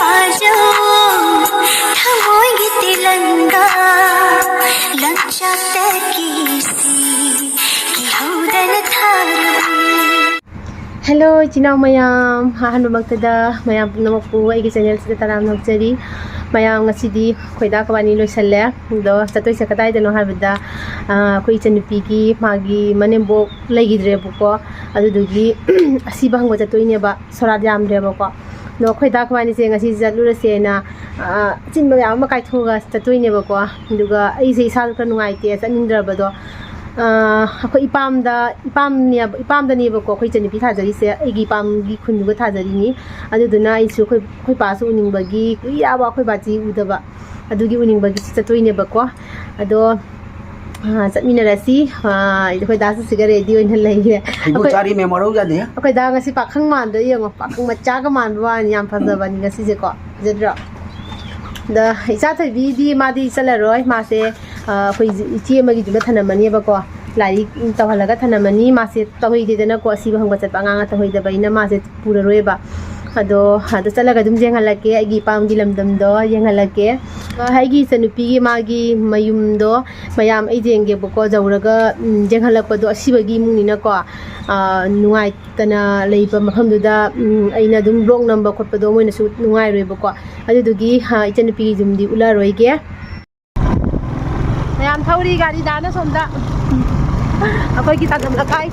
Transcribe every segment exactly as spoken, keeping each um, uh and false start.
आ जाओ, थमोइगे तिलंगा, लंचा तैकीसी, कि हौदन थारबी। Hello, ꯏꯆꯤꯟ ꯏꯅꯥꯎ ꯃꯌꯥꯝ, ꯑꯍꯥꯟꯕꯃꯛꯇꯗ ꯃꯌꯥꯝ ꯄꯨꯝꯅꯃꯛꯄꯨ ꯑꯩꯒꯤ ꯆꯦꯅꯦꯜꯁꯤꯗ ꯇꯔꯥꯝꯅ ꯑꯣꯛꯆꯔꯤ꯫ ꯃꯌꯥꯝ, ꯉꯁꯤꯗꯤ ꯑꯩꯈꯣꯏ ꯗꯥ ꯈꯣꯏꯕꯥꯅꯤ ꯂꯣꯏꯁꯜꯂꯦ꯫ ꯑꯗꯣ ꯆꯠꯇꯣꯏꯁꯦ ꯀꯗꯥꯏꯗꯅꯣ ꯍꯥꯏꯕꯗ, ꯑꯥ, ꯑꯩꯈꯣꯏ ꯏꯆꯟꯅꯨꯄꯤꯒꯤ ꯃꯥꯒꯤ ꯃꯅꯦꯝꯕꯣꯛ ꯂꯩꯈꯤꯗ꯭ꯔꯦꯕꯀꯣ, ꯑꯗꯨꯗꯨꯒꯤ ꯑꯁꯤꯕ ꯍꯪꯕ ꯆꯠꯇꯣꯏꯅꯦꯕ꯫ ꯁꯣꯔꯥꯠ ꯌꯥꯝꯗ꯭ꯔꯦꯕꯀꯣ꯫ ꯑꯗꯣ ꯑꯩꯈꯣꯏ ꯗꯥ ꯈꯣꯏꯕꯥꯅꯤꯁꯦ ꯉꯁꯤ ꯆꯠꯂꯨꯔꯁꯦꯅ, ꯑꯥ, ꯑꯆꯤꯟꯕ ꯃꯌꯥꯝ ꯑꯃ ꯀꯥꯏꯊꯣꯛꯑꯒ ꯆꯠꯇꯣꯏꯅꯦꯕꯀꯣ꯫ ꯑꯗꯨꯒ ꯑꯩꯁꯦ ꯏꯁꯥꯁꯨ ꯈꯔ ꯅꯨꯡꯉꯥꯏꯇꯦ, ꯆꯠꯅꯤꯡꯗ꯭ꯔꯕꯗꯣ꯫ ꯑꯥ, ꯑꯩꯈꯣꯏ ꯏꯄꯥꯝꯗ, ꯏꯄꯥꯝꯅꯦꯕ, ꯏꯄꯥꯝꯗꯅꯦꯕꯀꯣ ꯑꯩꯈꯣꯏ ꯏꯆꯟꯅꯨꯄꯤ ꯊꯥꯖꯔꯤꯁꯦ, ꯑꯩꯒꯤ ꯏꯄꯥꯝꯒꯤ ꯈꯨꯟꯗꯨꯒ ꯊꯥꯖꯔꯤꯅꯤ꯫ ꯑꯗꯨꯗꯨꯅ ꯑꯩꯁꯨ ꯑꯩꯈꯣꯏ, ꯑꯩꯈꯣꯏ ꯄꯥꯁꯨ ꯎꯅꯤꯡꯕꯒꯤ, ꯀꯨꯏꯔꯕ ꯑꯩꯈꯣꯏ ꯕꯥꯁꯤ ꯎꯗꯕ, ꯑꯗꯨꯒꯤ ꯎꯅꯤꯡꯕꯒꯤ ꯆꯠꯇꯣꯏꯅꯦꯕꯀꯣ꯫ ꯑꯗꯣ, ꯑꯥ, ꯆꯠꯃꯤꯟꯅꯔꯁꯤ꯫ ꯑꯥ, ꯑꯩꯈꯣꯏ ꯗꯥꯁꯨ ꯁꯤꯒ ꯔꯦꯗꯤ ꯑꯣꯏꯅ ꯂꯩꯔꯦ꯫ ꯍꯩꯕꯨ ꯑꯩꯈꯣꯏ, ꯆꯥꯔꯤ ꯃꯦꯃꯣꯔꯧ ꯌꯥꯗꯦ꯫ ꯑꯩꯈꯣꯏ ꯗꯥ ꯉꯁꯤ ꯄꯥꯈꯪ ꯃꯥꯟꯗ꯭ꯔꯥ ꯌꯦꯡꯉꯣ, ꯄꯥꯈꯪ ꯃꯆꯥꯒ ꯃꯥꯟꯕ ꯋꯥꯅꯤ, ꯌꯥꯝ ꯐꯖꯕꯅꯤ ꯉꯁꯤꯁꯦꯀꯣ꯫ ꯐꯖꯗ꯭ꯔꯣ? ꯑꯗ ꯏꯆꯥ ꯊꯣꯏꯕꯤꯗꯤ ꯃꯥꯗꯤ ꯆꯠꯂꯔꯣꯏ, ꯃꯥꯁꯦ, ꯑꯥ, ꯑꯩꯈꯣꯏ ꯏꯆꯦ ꯑꯃꯒꯤꯗꯨꯗ ꯊꯅꯝꯃꯅꯦꯕꯀꯣ, ꯂꯥꯏꯔꯤꯛ ꯇꯧꯍꯜꯂꯒ ꯊꯅꯝꯃꯅꯤ꯫ ꯃꯥꯁꯦ ꯇꯧꯍꯩꯗꯦꯗꯅꯀꯣ, ꯑꯁꯤꯕ ꯍꯪꯕ ꯆꯠꯄ ꯑꯉꯥꯡꯅ ꯇꯧꯍꯩꯗꯕꯅꯤꯅ ꯃꯥꯁꯦ ꯄꯨꯔꯔꯣꯏꯕ꯫ ꯑꯗꯣ ꯑꯗꯨ ꯆꯠꯂꯒ ꯑꯗꯨꯝ ꯌꯦꯡꯍꯜꯂꯛꯀꯦ, ꯑꯩꯒꯤ ꯏꯄꯥꯝꯒꯤ ꯂꯝꯗꯝꯗꯣ ꯌꯦꯡꯍꯜꯂꯛꯀꯦ꯫ ꯑꯩꯒꯤ ꯏꯆꯟꯅꯨꯄꯤꯒꯤ ꯃꯥꯒꯤ ꯃꯌꯨꯝꯗꯣ ꯃꯌꯥꯝ ꯑꯩ ꯌꯦꯡꯒꯦꯕꯀꯣ, ꯌꯧꯔꯒ, ꯎꯝ, ꯌꯦꯡꯍꯜꯂꯛꯄꯗꯣ ꯑꯁꯤꯕꯒꯤ ꯏꯃꯨꯡꯅꯤꯅꯀꯣ, ꯑꯥ, ꯅꯨꯡꯉꯥꯏꯇꯅ ꯂꯩꯕ ꯃꯐꯝꯗꯨꯗ, ꯎꯝ, ꯑꯩꯅ ꯑꯗꯨꯝ ꯕ꯭ꯂꯣꯛ ꯅꯝꯕ ꯈꯣꯠꯄꯗꯣ ꯃꯣꯏꯅꯁꯨ ꯅꯨꯡꯉꯥꯏꯔꯣꯏꯕꯀꯣ꯫ ꯑꯗꯨꯗꯨꯒꯤ, ꯑꯥ, ꯏꯆꯟꯅꯨꯄꯤꯒꯤ ꯌꯨꯝꯗꯤ ꯎꯠꯂꯔꯣꯏꯒꯦ꯫ ꯃꯌꯥꯝ ꯊꯧꯔꯤ ꯒꯥꯔꯤ ꯗꯥꯅ ꯁꯣꯝꯗ꯫ ꯑꯩꯈꯣꯏꯒꯤ ꯇꯥꯗꯝ ꯂꯩꯀꯥꯏ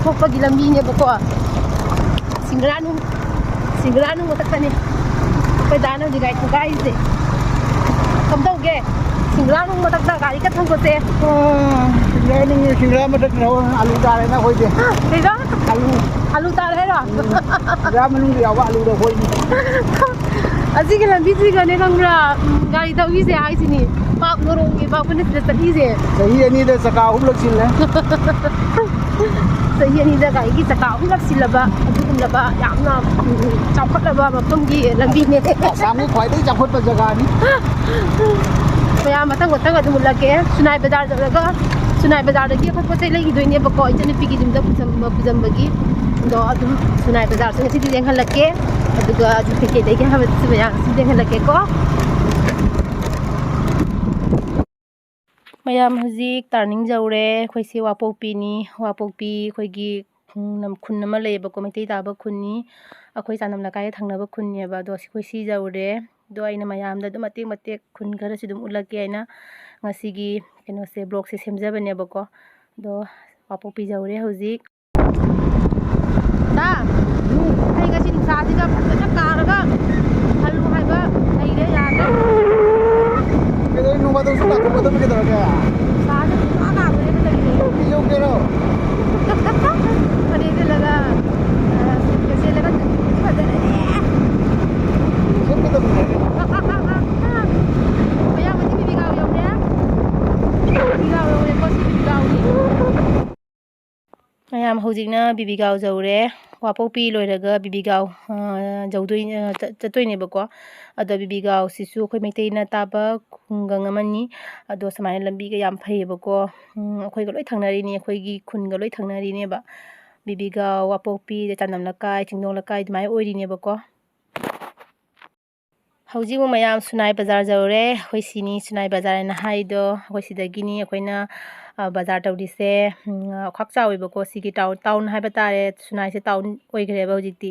ꯊꯣꯛꯄꯒꯤ ꯂꯝꯕꯤꯅꯦꯕꯀꯣ꯫ ꯁꯤꯡꯒꯔꯥ ꯅꯨꯡ, ꯁꯤꯡꯒꯔꯥ ꯅꯨꯡ ꯃꯊꯛꯇꯅꯤ ꯑꯩꯈꯣꯏ ꯗꯥꯅ ꯍꯧꯖꯤꯛ ꯒꯥꯔꯤ ꯊꯧꯒꯥꯏꯔꯤꯁꯦ꯫ ꯀꯝꯗꯧꯒꯦ? ꯁꯤꯡꯒꯔꯥ ꯅꯨꯡ ꯃꯊꯛꯇ ꯒꯥꯔꯤꯒ ꯊꯧꯕꯁꯦ꯫ ꯑꯣ, ꯁꯤꯡꯒꯔꯥ ꯅꯨꯡ, ꯁꯤꯡꯒꯔꯥ ꯃꯊꯛꯇ ꯊꯧꯕ ꯑꯂꯨ ꯇꯥꯔꯦꯅ ꯑꯩꯈꯣꯏꯗꯤ꯫ ꯀꯩꯕ? ꯑꯂꯨ꯫ ꯑꯂꯨ ꯇꯥꯔꯦ ꯍꯥꯏꯔꯣ? ꯁꯤꯡꯒꯔꯥ ꯃꯅꯨꯡꯗ ꯌꯥꯎꯕ ꯑꯂꯨꯗꯣ ꯑꯩꯈꯣꯏꯅꯤ꯫ ꯑꯁꯤꯒꯤ ꯂꯝꯕꯤꯁꯤꯒꯅꯦ ꯈꯪꯕ꯭ꯔꯥ, ꯎꯝ, ꯒꯥꯔꯤ ꯊꯧꯔꯤꯁꯦ ꯍꯥꯏꯁꯤꯅꯤ, ꯄꯥꯞ ꯅꯣꯔꯣꯡꯒꯤ ꯄꯥꯞ ꯑꯩꯈꯣꯏꯅ ꯁꯤꯗ ꯆꯠꯂꯤꯁꯦ꯫ ꯆꯍꯤ ꯑꯅꯤꯗ ꯆꯀꯥ ꯑꯍꯨꯝꯂꯛ ꯁꯤꯜꯂꯦ꯫ ꯆꯍꯤ ꯑꯅꯤꯗ ꯒꯥꯔꯤꯒꯤ ꯆꯀꯥ ꯑꯍꯨꯝꯂꯛ ꯁꯤꯜꯂꯕ ꯑꯗꯨꯒꯨꯝꯂꯕ ꯌꯥꯝꯅ, ꯎꯝ, ꯆꯥꯎꯈꯠꯂꯕ ꯃꯐꯝꯒꯤ ꯂꯝꯕꯤꯅꯦ꯫ ꯑꯁꯥꯝꯒꯤ ꯈ꯭ꯋꯥꯏꯗꯒꯤ ꯆꯥꯎꯈꯠꯄ ꯖꯒꯥꯅꯤ꯫ ꯃꯌꯥꯝ ꯃꯊꯪ ꯃꯊꯪ ꯑꯗꯨꯝ ꯎꯠꯂꯛꯀꯦ꯫ ꯁꯨꯅꯥꯏ ꯕꯖꯥꯔ ꯆꯠꯂꯒ ꯁꯨꯅꯥꯏ ꯕꯖꯥꯔꯗꯒꯤ ꯑꯩꯈꯣꯏ ꯄꯣꯠ ꯆꯩ ꯂꯩꯈꯤꯗꯣꯏꯅꯦꯕꯀꯣ, ꯏꯆꯟꯅꯨꯄꯤꯒꯤ ꯌꯨꯝꯗ ꯄꯨꯖꯝꯕ-, ꯄꯨꯖꯝꯕꯒꯤ꯫ ꯑꯗꯣ ꯑꯗꯨꯝ ꯁꯨꯅꯥꯏ ꯕꯖꯥꯔꯁꯨ ꯉꯁꯤꯗꯤ ꯌꯦꯡꯍꯜꯂꯛꯀꯦ꯫ ꯑꯗꯨꯒ ꯑꯗꯨ ꯀꯩꯀꯩ ꯂꯩꯒꯦ ꯍꯥꯏꯕꯗꯨꯁꯨ ꯃꯌꯥꯝꯁꯨ ꯌꯦꯡꯍꯜꯂꯛꯀꯦꯀꯣ꯫ ꯃꯌꯥꯝ ꯍꯧꯖꯤꯛ turning ꯌꯧꯔꯦ꯫ ꯑꯩꯈꯣꯏꯁꯤ ꯋꯥꯄꯣꯛꯄꯤꯅꯤ꯫ ꯋꯥꯄꯣꯛꯄꯤ ꯑꯩꯈꯣꯏꯒꯤ ꯈꯨꯟ ꯑꯃ ꯂꯩꯌꯦꯕꯀꯣ, ꯃꯩꯇꯩ ꯇꯥꯕ ꯈꯨꯟꯅꯤ꯫ ꯑꯩꯈꯣꯏ ꯆꯥꯅꯝ ꯂꯩꯀꯥꯏꯒ ꯊꯪꯅꯕ ꯈꯨꯟꯅꯦꯕ꯫ ꯑꯗꯣ ꯑꯩꯈꯣꯏ ꯁꯤ ꯌꯧꯔꯦ꯫ ꯑꯗꯣ ꯑꯩꯅ ꯃꯌꯥꯝꯗ ꯑꯗꯨꯝ ꯃꯇꯦꯛ ꯃꯇꯦꯛ ꯈꯨꯟ ꯈꯔꯁꯨ ꯑꯗꯨꯝ ꯎꯠꯂꯛꯀꯦ ꯍꯥꯏꯅ ꯉꯁꯤꯒꯤ ꯀꯩꯅꯣꯁꯦ, vlogꯁꯦ ꯁꯦꯝꯖꯕꯅꯦꯕꯀꯣ꯫ ꯑꯗꯣ ꯋꯥꯄꯣꯛꯄꯤ ꯌꯧꯔꯦ ꯍꯧꯖꯤꯛ꯫ ꯇꯥ, ꯑꯩ ꯉꯁꯤ ꯅꯨꯡꯁꯥꯁꯤꯒ ꯐꯖꯅ ꯀꯥꯔꯒ ꯍꯜꯂꯨ ꯍꯥꯏꯕ ꯂꯩꯔꯦ, ꯌꯥꯗ꯭ꯔꯦ꯫ ꯀꯩꯗꯧꯔꯦ? ꯅꯣꯡ ꯐꯥꯗꯣꯛꯁꯨ ꯀꯥꯊꯣꯛꯀꯗꯕꯅꯤ, ꯀꯩꯗꯧꯔꯒꯦ? ꯅꯨꯡꯁꯥꯁꯦ ꯄꯨꯡꯀꯥ ꯀꯥꯗꯣꯔꯦ, ꯀꯩꯗꯧꯔꯤꯅꯣ? ꯌꯧꯒꯦꯔꯣ? ꯐꯅꯦꯛ ꯁꯦꯠꯂꯒ, ꯑ, ꯁꯨꯠꯀ ꯁꯦꯠꯂꯒ ꯐꯖꯔꯅꯤ꯫ ꯁꯦꯠꯀꯗꯕꯅꯤ꯫ ꯃꯌꯥꯝ ꯑꯅꯤ ꯕꯤꯕꯤꯒꯥꯎ ꯌꯧꯔꯦ꯫ ꯕꯤꯕꯤꯒꯥꯎ ꯌꯧꯔꯦꯀꯣ, ꯁꯤ ꯕꯤꯕꯤꯒꯥꯎꯅꯤ꯫ ꯃꯌꯥꯝ ꯍꯧꯖꯤꯛꯅ ꯕꯤꯕꯤꯒꯥꯎ ꯌꯧꯔꯦ꯫ ꯋꯥꯄꯣꯛꯄꯤ ꯂꯣꯏꯔꯒ ꯕꯤꯕꯤꯒꯥꯎ, ꯑ, ꯌꯧꯗꯣꯏ-, ꯑ, ꯆꯠ-, ꯆꯠꯇꯣꯏꯅꯦꯕꯀꯣ꯫ ꯑꯗꯣ ꯕꯤꯕꯤꯒꯥꯎꯁꯤꯁꯨ ꯑꯩꯈꯣꯏ ꯃꯩꯇꯩꯅ ꯇꯥꯕ ꯈꯨꯡꯒꯪ ꯑꯃꯅꯤ꯫ ꯑꯗꯣ ꯁꯨꯃꯥꯏꯅ ꯂꯝꯕꯤꯒ ꯌꯥꯝ ꯐꯩꯌꯦꯕꯀꯣ꯫ ꯎꯝ, ꯑꯩꯈꯣꯏꯒ ꯂꯣꯏ ꯊꯪꯅꯔꯤꯅꯤ, ꯑꯩꯈꯣꯏꯒꯤ ꯈꯨꯟꯒ ꯂꯣꯏ ꯊꯪꯅꯔꯤꯅꯦꯕ꯫ ꯕꯤꯕꯤꯒꯥꯎ, ꯋꯥꯄꯣꯛꯄꯤ, ꯑꯗꯩ ꯆꯥꯅꯝ ꯂꯩꯀꯥꯏ, ꯆꯤꯡꯗꯣꯡ ꯂꯩꯀꯥꯏ ꯑꯗꯨꯃꯥꯏꯅ ꯑꯣꯏꯔꯤꯅꯦꯕꯀꯣ꯫ ꯍꯧꯖꯤꯛ ꯑꯃꯨꯛ ꯃꯌꯥꯝ ꯁꯨꯅꯥꯏ ꯕꯖꯥꯔ ꯌꯧꯔꯦ꯫ ꯑꯩꯈꯣꯏ ꯁꯤꯅꯤ ꯁꯨꯅꯥꯏ ꯕꯖꯥꯔ ꯍꯥꯏꯅ ꯍꯥꯏꯗꯣ, ꯑꯩꯈꯣꯏ ꯁꯤꯗꯒꯤꯅꯤ꯫ ꯑꯩꯈꯣꯏꯅ, ꯑ, ꯕꯖꯥꯔ ꯇꯧꯔꯤꯁꯦ, ꯎꯝ, ꯈ꯭ꯋꯥꯛ ꯆꯥꯎꯋꯦꯕꯀꯣ꯫ ꯁꯤꯒꯤ ꯇꯥꯎꯟ, ꯇꯥꯎꯟ ꯍꯥꯏꯕ ꯇꯥꯔꯦ, ꯁꯨꯅꯥꯏꯁꯦ ꯇꯥꯎꯟ ꯑꯣꯏꯈ꯭ꯔꯦꯕ ꯍꯧꯖꯤꯛꯇꯤ꯫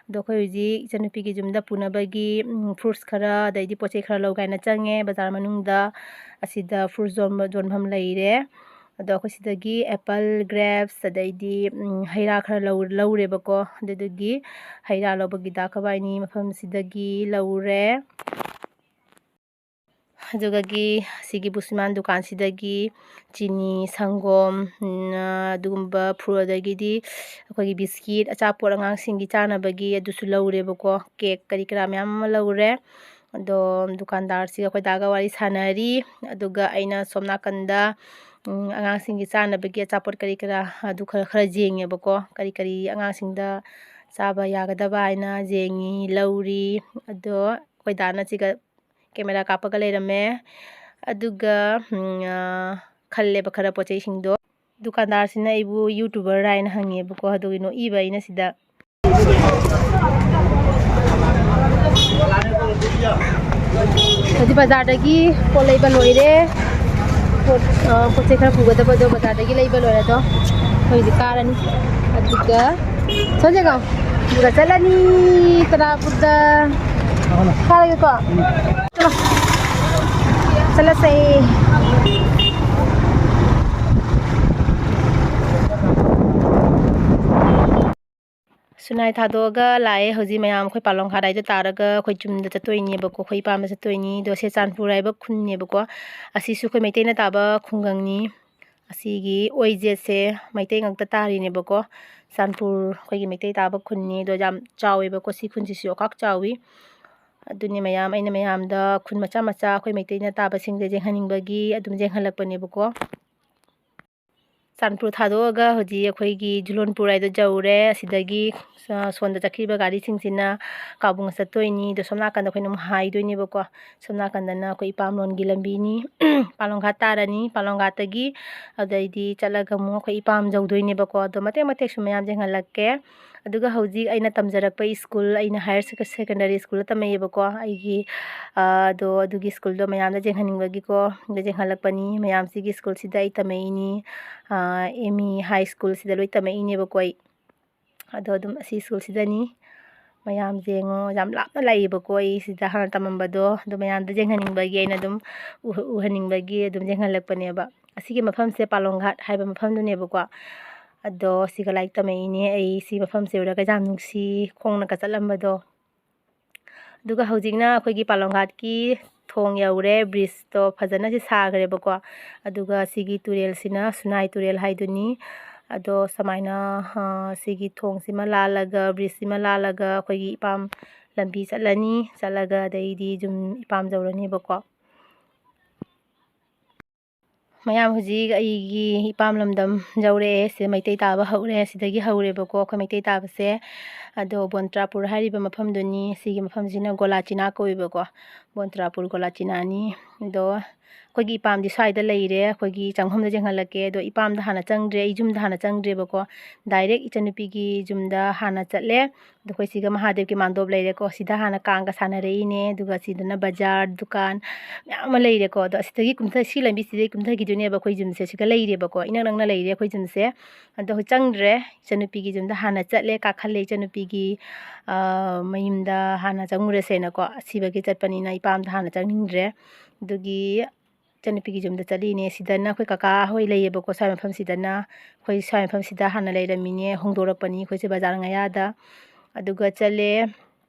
ꯑꯗꯣ ꯑꯩꯈꯣꯏ ꯍꯧꯖꯤꯛ ꯏꯆꯟꯅꯨꯄꯤꯒꯤ ꯌꯨꯝꯗ ꯄꯨꯅꯕꯒꯤ, ꯎꯝ, fruits ꯈꯔ, ꯑꯗꯩꯗꯤ ꯄꯣꯠ ꯆꯩ ꯈꯔ ꯂꯧꯒꯦ ꯍꯥꯏꯅ ꯆꯪꯉꯦ ꯕꯖꯥꯔ ꯃꯅꯨꯡꯗ꯫ ꯑꯁꯤꯗ fruits ꯌꯣꯟꯕ, ꯌꯣꯟꯐꯝ ꯂꯩꯔꯦ꯫ ꯑꯗꯣ ꯑꯩꯈꯣꯏ ꯁꯤꯗꯒꯤ apple, grapes, ꯑꯗꯩꯗꯤ, ꯎꯝ, ꯍꯩ ꯔꯥ ꯈꯔ ꯂꯧ-, ꯂꯧꯔꯦꯕꯀꯣ꯫ ꯑꯗꯨꯗꯨꯒꯤ ꯍꯩ ꯔꯥ ꯂꯧꯕꯒꯤꯗ ꯑꯩꯈꯣꯏꯕꯥꯏꯅꯤ ꯃꯐꯝꯁꯤꯗꯒꯤ ꯂꯧꯔꯦ꯫ ꯑꯗꯨꯗꯒꯤ ꯁꯤꯒꯤ ꯕꯨꯁꯤꯃꯥꯟ ꯗꯨꯀꯥꯟꯁꯤꯗꯒꯤ ꯆꯤꯅꯤ, ꯁꯪꯒꯣꯝ, ꯎꯝ, ꯑꯗꯨꯒꯨꯝꯕ ꯐꯨ-, ꯑꯗꯒꯤꯗꯤ ꯑꯩꯈꯣꯏꯒꯤ ꯕꯤꯁꯀꯤꯠ, ꯑꯆꯥꯄꯣꯠ ꯑꯉꯥꯡꯁꯤꯡꯒꯤ ꯆꯥꯅꯕꯒꯤ ꯑꯗꯨꯁꯨ ꯂꯧꯔꯦꯕꯀꯣ꯫ ꯀꯦꯛ ꯀꯔꯤ ꯀꯔꯥ ꯃꯌꯥꯝ ꯑꯃ ꯂꯧꯔꯦ꯫ ꯑꯗꯣ ꯗꯨꯀꯥꯟꯗꯥꯔꯁꯤꯒ ꯑꯩꯈꯣꯏ ꯗꯥꯒ ꯋꯥꯔꯤ ꯁꯥꯟꯅꯔꯤ꯫ ꯑꯗꯨꯒ ꯑꯩꯅ ꯁꯣꯝ ꯅꯥꯀꯟꯗ, ꯎꯝ, ꯑꯉꯥꯡꯁꯤꯡꯒꯤ ꯆꯥꯅꯕꯒꯤ ꯑꯆꯥꯄꯣꯠ ꯀꯔꯤ ꯀꯔꯥ ꯑꯗꯨ ꯈꯔ, ꯈꯔ ꯌꯦꯡꯉꯦꯕꯀꯣ꯫ ꯀꯔꯤ ꯀꯔꯤ ꯑꯉꯥꯡꯁꯤꯡꯗ ꯆꯥꯕ ꯌꯥꯒꯗꯕ ꯍꯥꯏꯅ ꯌꯦꯡꯉꯤ, ꯂꯧꯔꯤ꯫ ꯑꯗꯣ ꯑꯩꯈꯣꯏ ꯗꯥꯅ ꯁꯤꯒ camera ꯀꯥꯞꯄꯒ ꯂꯩꯔꯝꯃꯦ꯫ ꯑꯗꯨꯒ, ꯎꯝ, ꯑ, ꯈꯜꯂꯦꯕ ꯈꯔ ꯄꯣꯠ ꯆꯩꯁꯤꯡꯗꯣ꯫ ꯗꯨꯀꯥꯟꯗꯥꯔꯁꯤꯅ ꯑꯩꯕꯨ YouTuber ꯍꯥꯏꯅ ꯍꯪꯉꯦꯕꯀꯣ, ꯑꯗꯨꯒꯤ ꯅꯣꯛꯏꯕ ꯑꯩꯅ ꯁꯤꯗ꯫ ꯕꯖꯥꯔꯗꯒꯤ ꯄꯣꯠ ꯂꯩꯕ ꯂꯣꯏꯔꯦ꯫ ꯄꯣꯠ, ꯑ, ꯄꯣꯠ ꯆꯩ ꯈꯔ ꯄꯨꯒꯗꯕꯗꯣ ꯕꯖꯥꯔꯗꯒꯤ ꯂꯩꯕ ꯂꯣꯏꯔꯦ꯫ ꯑꯗꯣ ꯑꯩꯈꯣꯏ ꯍꯧꯖꯤꯛ ꯀꯥꯔꯅꯤ꯫ ꯑꯗꯨꯒ ꯁꯣꯟꯖꯦꯒꯥꯎ, ꯑꯗꯨꯒ ꯆꯠꯂꯅꯤ ꯇꯔꯥꯄꯨꯔꯗ꯫ ꯀꯥꯔꯒꯦꯀꯣ? ꯆꯠꯂꯣ꯫ ꯆꯠꯂꯁꯦ꯫ ꯁꯨꯅꯥꯏ ꯊꯥꯗꯣꯛꯑꯒ ꯂꯥꯛꯑꯦ꯫ ꯍꯧꯖꯤꯛ ꯃꯌꯥꯝ ꯑꯩꯈꯣꯏ ꯄꯥꯂꯣꯡ ꯈꯥꯗꯥꯏꯗ ꯇꯥꯔꯒ ꯑꯩꯈꯣꯏ ꯌꯨꯝꯗ ꯆꯠꯇꯣꯏꯅꯦꯕꯀꯣ, ꯑꯩꯈꯣꯏ ꯏꯄꯥꯝꯗ ꯆꯠꯇꯣꯏꯅꯤ꯫ ꯑꯗꯣ ꯁꯤ ꯆꯥꯟꯄꯨꯔ ꯍꯥꯏꯕ ꯈꯨꯟꯅꯦꯕꯀꯣ, ꯑꯁꯤꯁꯨ ꯑꯩꯈꯣꯏ ꯃꯩꯇꯩꯅ ꯇꯥꯕ ꯈꯨꯡꯒꯪꯅꯤ꯫ ꯑꯁꯤꯒꯤ ꯑꯣꯏꯖꯦꯠꯁꯦ ꯃꯩꯇꯩ ꯉꯥꯛꯇ ꯇꯥꯔꯤꯅꯦꯕꯀꯣ꯫ ꯆꯥꯟꯄꯨꯔ ꯑꯩꯈꯣꯏꯒꯤ ꯃꯩꯇꯩ ꯇꯥꯕ ꯈꯨꯟꯅꯤ꯫ ꯑꯗꯣ ꯌꯥꯝ ꯆꯥꯎꯋꯦꯕꯀꯣ, ꯁꯤ ꯈꯨꯟꯁꯤꯁꯨ ꯑꯣꯈꯥꯛ ꯆꯥꯎꯋꯤ꯫ ꯑꯗꯨꯅꯤ ꯃꯌꯥꯝ, ꯑꯩꯅ ꯃꯌꯥꯝꯗ ꯈꯨꯟ ꯃꯆꯥ ꯃꯆꯥ ꯑꯩꯈꯣꯏ ꯃꯩꯇꯩꯅ ꯇꯥꯕꯁꯤꯡꯁꯦ ꯌꯦꯡꯍꯟꯅꯤꯡꯕꯒꯤ ꯑꯗꯨꯝ ꯌꯦꯡꯍꯜꯂꯛꯄꯅꯦꯕꯀꯣ꯫ ꯆꯥꯟꯄꯨꯔ ꯊꯥꯗꯣꯛꯑꯒ ꯍꯧꯖꯤꯛ ꯑꯩꯈꯣꯏꯒꯤ ꯖꯨꯂꯣꯟꯄꯨꯔ ꯍꯥꯏꯗꯣ ꯌꯧꯔꯦ꯫ ꯑꯁꯤꯗꯒꯤ, ꯑ, ꯁꯣꯝꯗ ꯆꯠꯈꯤꯕ ꯒꯥꯔꯤꯁꯤꯡꯁꯤꯅ ꯀꯥꯕꯨꯡ ꯆꯠꯇꯣꯏꯅꯤ꯫ ꯑꯗꯣ ꯁꯣꯝ ꯅꯥꯀꯟꯗ ꯑꯩꯈꯣꯏꯅ ꯑꯃꯨꯛ ꯍꯥꯏꯗꯣꯏꯅꯦꯕꯀꯣ꯫ ꯁꯣꯝ ꯅꯥꯀꯟꯗꯅ ꯑꯩꯈꯣꯏ ꯏꯄꯥꯝꯂꯣꯟꯒꯤ ꯂꯝꯕꯤꯅꯤ꯫ ꯄꯥꯂꯣꯡ ꯘꯥꯠ ꯇꯥꯔꯅꯤ꯫ ꯄꯥꯂꯣꯡ ꯘꯥꯠꯇꯒꯤ ꯑꯗꯩꯗꯤ ꯆꯠꯂꯒ ꯑꯃꯨꯛ ꯑꯩꯈꯣꯏ ꯏꯄꯥꯝ ꯌꯧꯗꯣꯏꯅꯦꯕꯀꯣ꯫ ꯑꯗꯣ ꯃꯇꯦꯛ ꯃꯇꯦꯛꯁꯨ ꯃꯌꯥꯝ ꯌꯦꯡꯍꯜꯂꯛꯀꯦ꯫ ꯑꯗꯨꯒ ꯍꯧꯖꯤꯛ ꯑꯩꯅ ꯇꯝꯖꯔꯛꯄ ꯁ꯭ꯀꯨꯜ, ꯑꯩꯅ higher sec-, secondary ꯁ꯭ꯀꯨꯜꯗ ꯇꯝꯃꯛꯑꯦꯕꯀꯣ꯫ ꯑꯩꯒꯤ, ꯑ, ꯑꯗꯣ ꯑꯗꯨꯒꯤ ꯁ꯭ꯀꯨꯜꯗꯣ ꯃꯌꯥꯝꯗ ꯌꯦꯡꯍꯟꯅꯤꯡꯕꯒꯤꯀꯣ, ꯑꯗ ꯌꯦꯡꯍꯜꯂꯛꯄꯅꯤ꯫ ꯃꯌꯥꯝꯁꯤꯒꯤ ꯁ꯭ꯀꯨꯜꯁꯤꯗ ꯑꯩ ꯇꯝꯃꯛꯏꯅꯤ꯫ ꯑ, ꯑꯦꯝ ꯏ ꯍꯥꯏ ꯁ꯭ꯀꯨꯜꯁꯤꯗ ꯂꯣꯏ ꯇꯝꯃꯛꯏꯅꯦꯕꯀꯣ ꯑꯩ꯫ ꯑꯗꯣ ꯑꯗꯨꯝ ꯑꯁꯤ ꯁ꯭ꯀꯨꯜꯁꯤꯗꯅꯤ꯫ ꯃꯌꯥꯝ ꯌꯦꯡꯉꯣ, ꯌꯥꯝ ꯂꯥꯞꯅ ꯂꯥꯛꯏꯕꯀꯣ ꯑꯩ ꯁꯤꯗ ꯍꯥꯟꯅ ꯇꯝꯃꯝꯕꯗꯣ꯫ ꯑꯗꯣ ꯃꯌꯥꯝꯗ ꯌꯦꯡꯍꯟꯅꯤꯡꯕꯒꯤ ꯑꯩꯅ ꯑꯗꯨꯝ ꯎꯍ-, ꯎꯍꯟꯅꯤꯡꯕꯒꯤ ꯑꯗꯨꯝ ꯌꯦꯡꯍꯜꯂꯛꯄꯅꯦꯕ꯫ ꯑꯁꯤꯒꯤ ꯃꯐꯝꯁꯦ ꯄꯥꯂꯣꯡ ꯘꯥꯠ ꯍꯥꯏꯕ ꯃꯐꯝꯗꯨꯅꯦꯕꯀꯣ꯫ ꯑꯗꯣ ꯁꯤꯒ ꯂꯥꯏꯔꯤꯛ ꯇꯝꯃꯛꯏꯅꯦ꯫ ꯑꯩ ꯁꯤ ꯃꯐꯝꯁꯦ ꯎꯔꯒ ꯌꯥꯝ ꯅꯨꯡꯁꯤ, ꯈꯣꯡꯅꯒ ꯆꯠꯂꯝꯕꯗꯣ꯫ ꯑꯗꯨꯒ ꯍꯧꯖꯤꯛꯅ ꯑꯩꯈꯣꯏꯒꯤ ꯄꯥꯂꯣꯡ ꯘꯥꯠꯀꯤ ꯊꯣꯡ ꯌꯧꯔꯦ꯫ ꯕ꯭ꯔꯤꯖꯇꯣ ꯐꯖꯅꯁꯨ ꯁꯥꯈ꯭ꯔꯦꯕꯀꯣ꯫ ꯑꯗꯨꯒ ꯁꯤꯒꯤ ꯇꯨꯔꯦꯜꯁꯤꯅ ꯁꯨꯅꯥꯏ ꯇꯨꯔꯦꯜ ꯍꯥꯏꯗꯨꯅꯤ꯫ ꯑꯗꯣ ꯁꯨꯃꯥꯏꯅ, ꯑ, ꯁꯤꯒꯤ ꯊꯣꯡꯁꯤꯃ ꯂꯥꯜꯂꯒ, ꯕ꯭ꯔꯤꯖꯁꯤꯃ ꯂꯥꯜꯂꯒ ꯑꯩꯈꯣꯏꯒꯤ ꯏꯄꯥꯝ ꯂꯝꯕꯤ ꯆꯠꯂꯅꯤ꯫ ꯆꯠꯂꯒ ꯑꯗꯩꯗꯤ ꯌꯨꯝ ꯏꯄꯥꯝ ꯌꯧꯔꯅꯦꯕꯀꯣ꯫ ꯃꯌꯥꯝ ꯍꯧꯖꯤꯛ ꯑꯩꯒꯤ ꯏꯄꯥꯝ ꯂꯝꯗꯝ ꯌꯧꯔꯛꯑꯦ꯫ ꯁꯤꯗ ꯃꯩꯇꯩ ꯇꯥꯕ ꯍꯧꯔꯦ꯫ ꯁꯤꯗꯒꯤ ꯍꯧꯔꯦꯕꯀꯣ ꯑꯩꯈꯣꯏ ꯃꯩꯇꯩ ꯇꯥꯕꯁꯦ꯫ ꯑꯗꯣ ꯕꯣꯟꯇ꯭ꯔꯥꯄꯨꯔ ꯍꯥꯏꯔꯤꯕ ꯃꯐꯝꯗꯨꯅꯤ꯫ ꯁꯤꯒꯤ ꯃꯐꯝꯁꯤꯅ ꯒꯣꯂꯥꯆꯤꯅꯥ ꯀꯧꯋꯦꯕꯀꯣ꯫ ꯕꯣꯟꯇ꯭ꯔꯥꯄꯨꯔ ꯒꯣꯂꯥꯆꯤꯅꯥꯅꯤ꯫ ꯑꯗꯣ ꯑꯩꯈꯣꯏꯒꯤ ꯏꯄꯥꯝꯗꯤ ꯁ꯭ꯋꯥꯏꯗ ꯂꯩꯔꯦ꯫ ꯑꯩꯈꯣꯏꯒꯤ ꯆꯪꯐꯝꯗ ꯌꯦꯡꯍꯜꯂꯛꯀꯦ꯫ ꯑꯗꯣ ꯏꯄꯥꯝꯗ ꯍꯥꯟꯅ ꯆꯪꯗ꯭ꯔꯦ, ꯑꯩ ꯌꯨꯝꯗ ꯍꯥꯟꯅ ꯆꯪꯗ꯭ꯔꯦꯕꯀꯣ꯫ Direct ꯏꯆꯟꯅꯨꯄꯤꯒꯤ ꯌꯨꯝꯗ ꯍꯥꯟꯅ ꯆꯠꯂꯦ꯫ ꯑꯗꯣ ꯑꯩꯈꯣꯏ ꯁꯤꯒ ꯃꯍꯥꯗꯦꯕꯀꯤ ꯃꯥꯟꯗꯣꯞ ꯂꯩꯔꯦꯀꯣ꯫ ꯁꯤꯗ ꯍꯥꯟꯅ ꯀꯥꯡꯒ ꯁꯥꯟꯅꯔꯛꯏꯅꯦ꯫ ꯑꯗꯨꯒ ꯁꯤꯗꯅ ꯕꯖꯥꯔ, ꯗꯨꯀꯥꯟ ꯃꯌꯥꯝ ꯑꯃ ꯂꯩꯔꯦꯀꯣ꯫ ꯑꯗꯣ ꯑꯁꯤꯗꯒꯤ ꯀꯨꯝꯊ-, ꯁꯤ ꯂꯝꯕꯤꯁꯤꯗꯒꯤ ꯀꯨꯝꯊꯈꯤꯗꯣꯏꯅꯦꯕ ꯑꯩꯈꯣꯏ ꯌꯨꯝꯁꯦ꯫ ꯁꯤꯒ ꯂꯩꯔꯦꯕꯀꯣ, ꯏꯅꯛ ꯅꯛꯅ ꯂꯩꯔꯦ ꯑꯩꯈꯣꯏ ꯌꯨꯝꯁꯦ꯫ ꯑꯗꯣ ꯑꯩꯈꯣꯏ ꯆꯪꯗ꯭ꯔꯦ꯫ ꯏꯆꯟꯅꯨꯄꯤꯒꯤ ꯌꯨꯝꯗ ꯍꯥꯟꯅ ꯆꯠꯂꯦ, ꯀꯥꯈꯠꯂꯦ꯫ ꯏꯆꯟꯅꯨꯄꯤꯒꯤ, ꯑ, ꯃꯌꯨꯝꯗ ꯍꯥꯟꯅ ꯆꯪꯉꯨꯔꯁꯦꯅꯀꯣ꯫ ꯑꯁꯤꯕꯒꯤ ꯆꯠꯄꯅꯤꯅ ꯏꯄꯥꯝꯗ ꯍꯥꯟꯅ ꯆꯪꯅꯤꯡꯗ꯭ꯔꯦ꯫ ꯑꯗꯨꯒꯤ ꯏꯆꯟꯅꯨꯄꯤꯒꯤ ꯌꯨꯝꯗ ꯆꯠꯂꯤꯅꯦ꯫ ꯁꯤꯗꯅ ꯑꯩꯈꯣꯏ ꯀꯀꯥ ꯍꯣꯏ ꯂꯩꯌꯦꯕꯀꯣ, ꯁ꯭ꯋꯥꯏ ꯃꯐꯝꯁꯤꯗꯅ꯫ ꯑꯩꯈꯣꯏ ꯁ꯭ꯋꯥꯏ ꯃꯐꯝꯁꯤꯗ ꯍꯥꯟꯅ ꯂꯩꯔꯝꯃꯤꯅꯦ, ꯍꯣꯡꯗꯣꯔꯛꯄꯅꯤ ꯑꯩꯈꯣꯏꯁꯦ ꯕꯖꯥꯔ ꯃꯌꯥꯗ꯫ ꯑꯗꯨꯒ ꯆꯠꯂꯦ꯫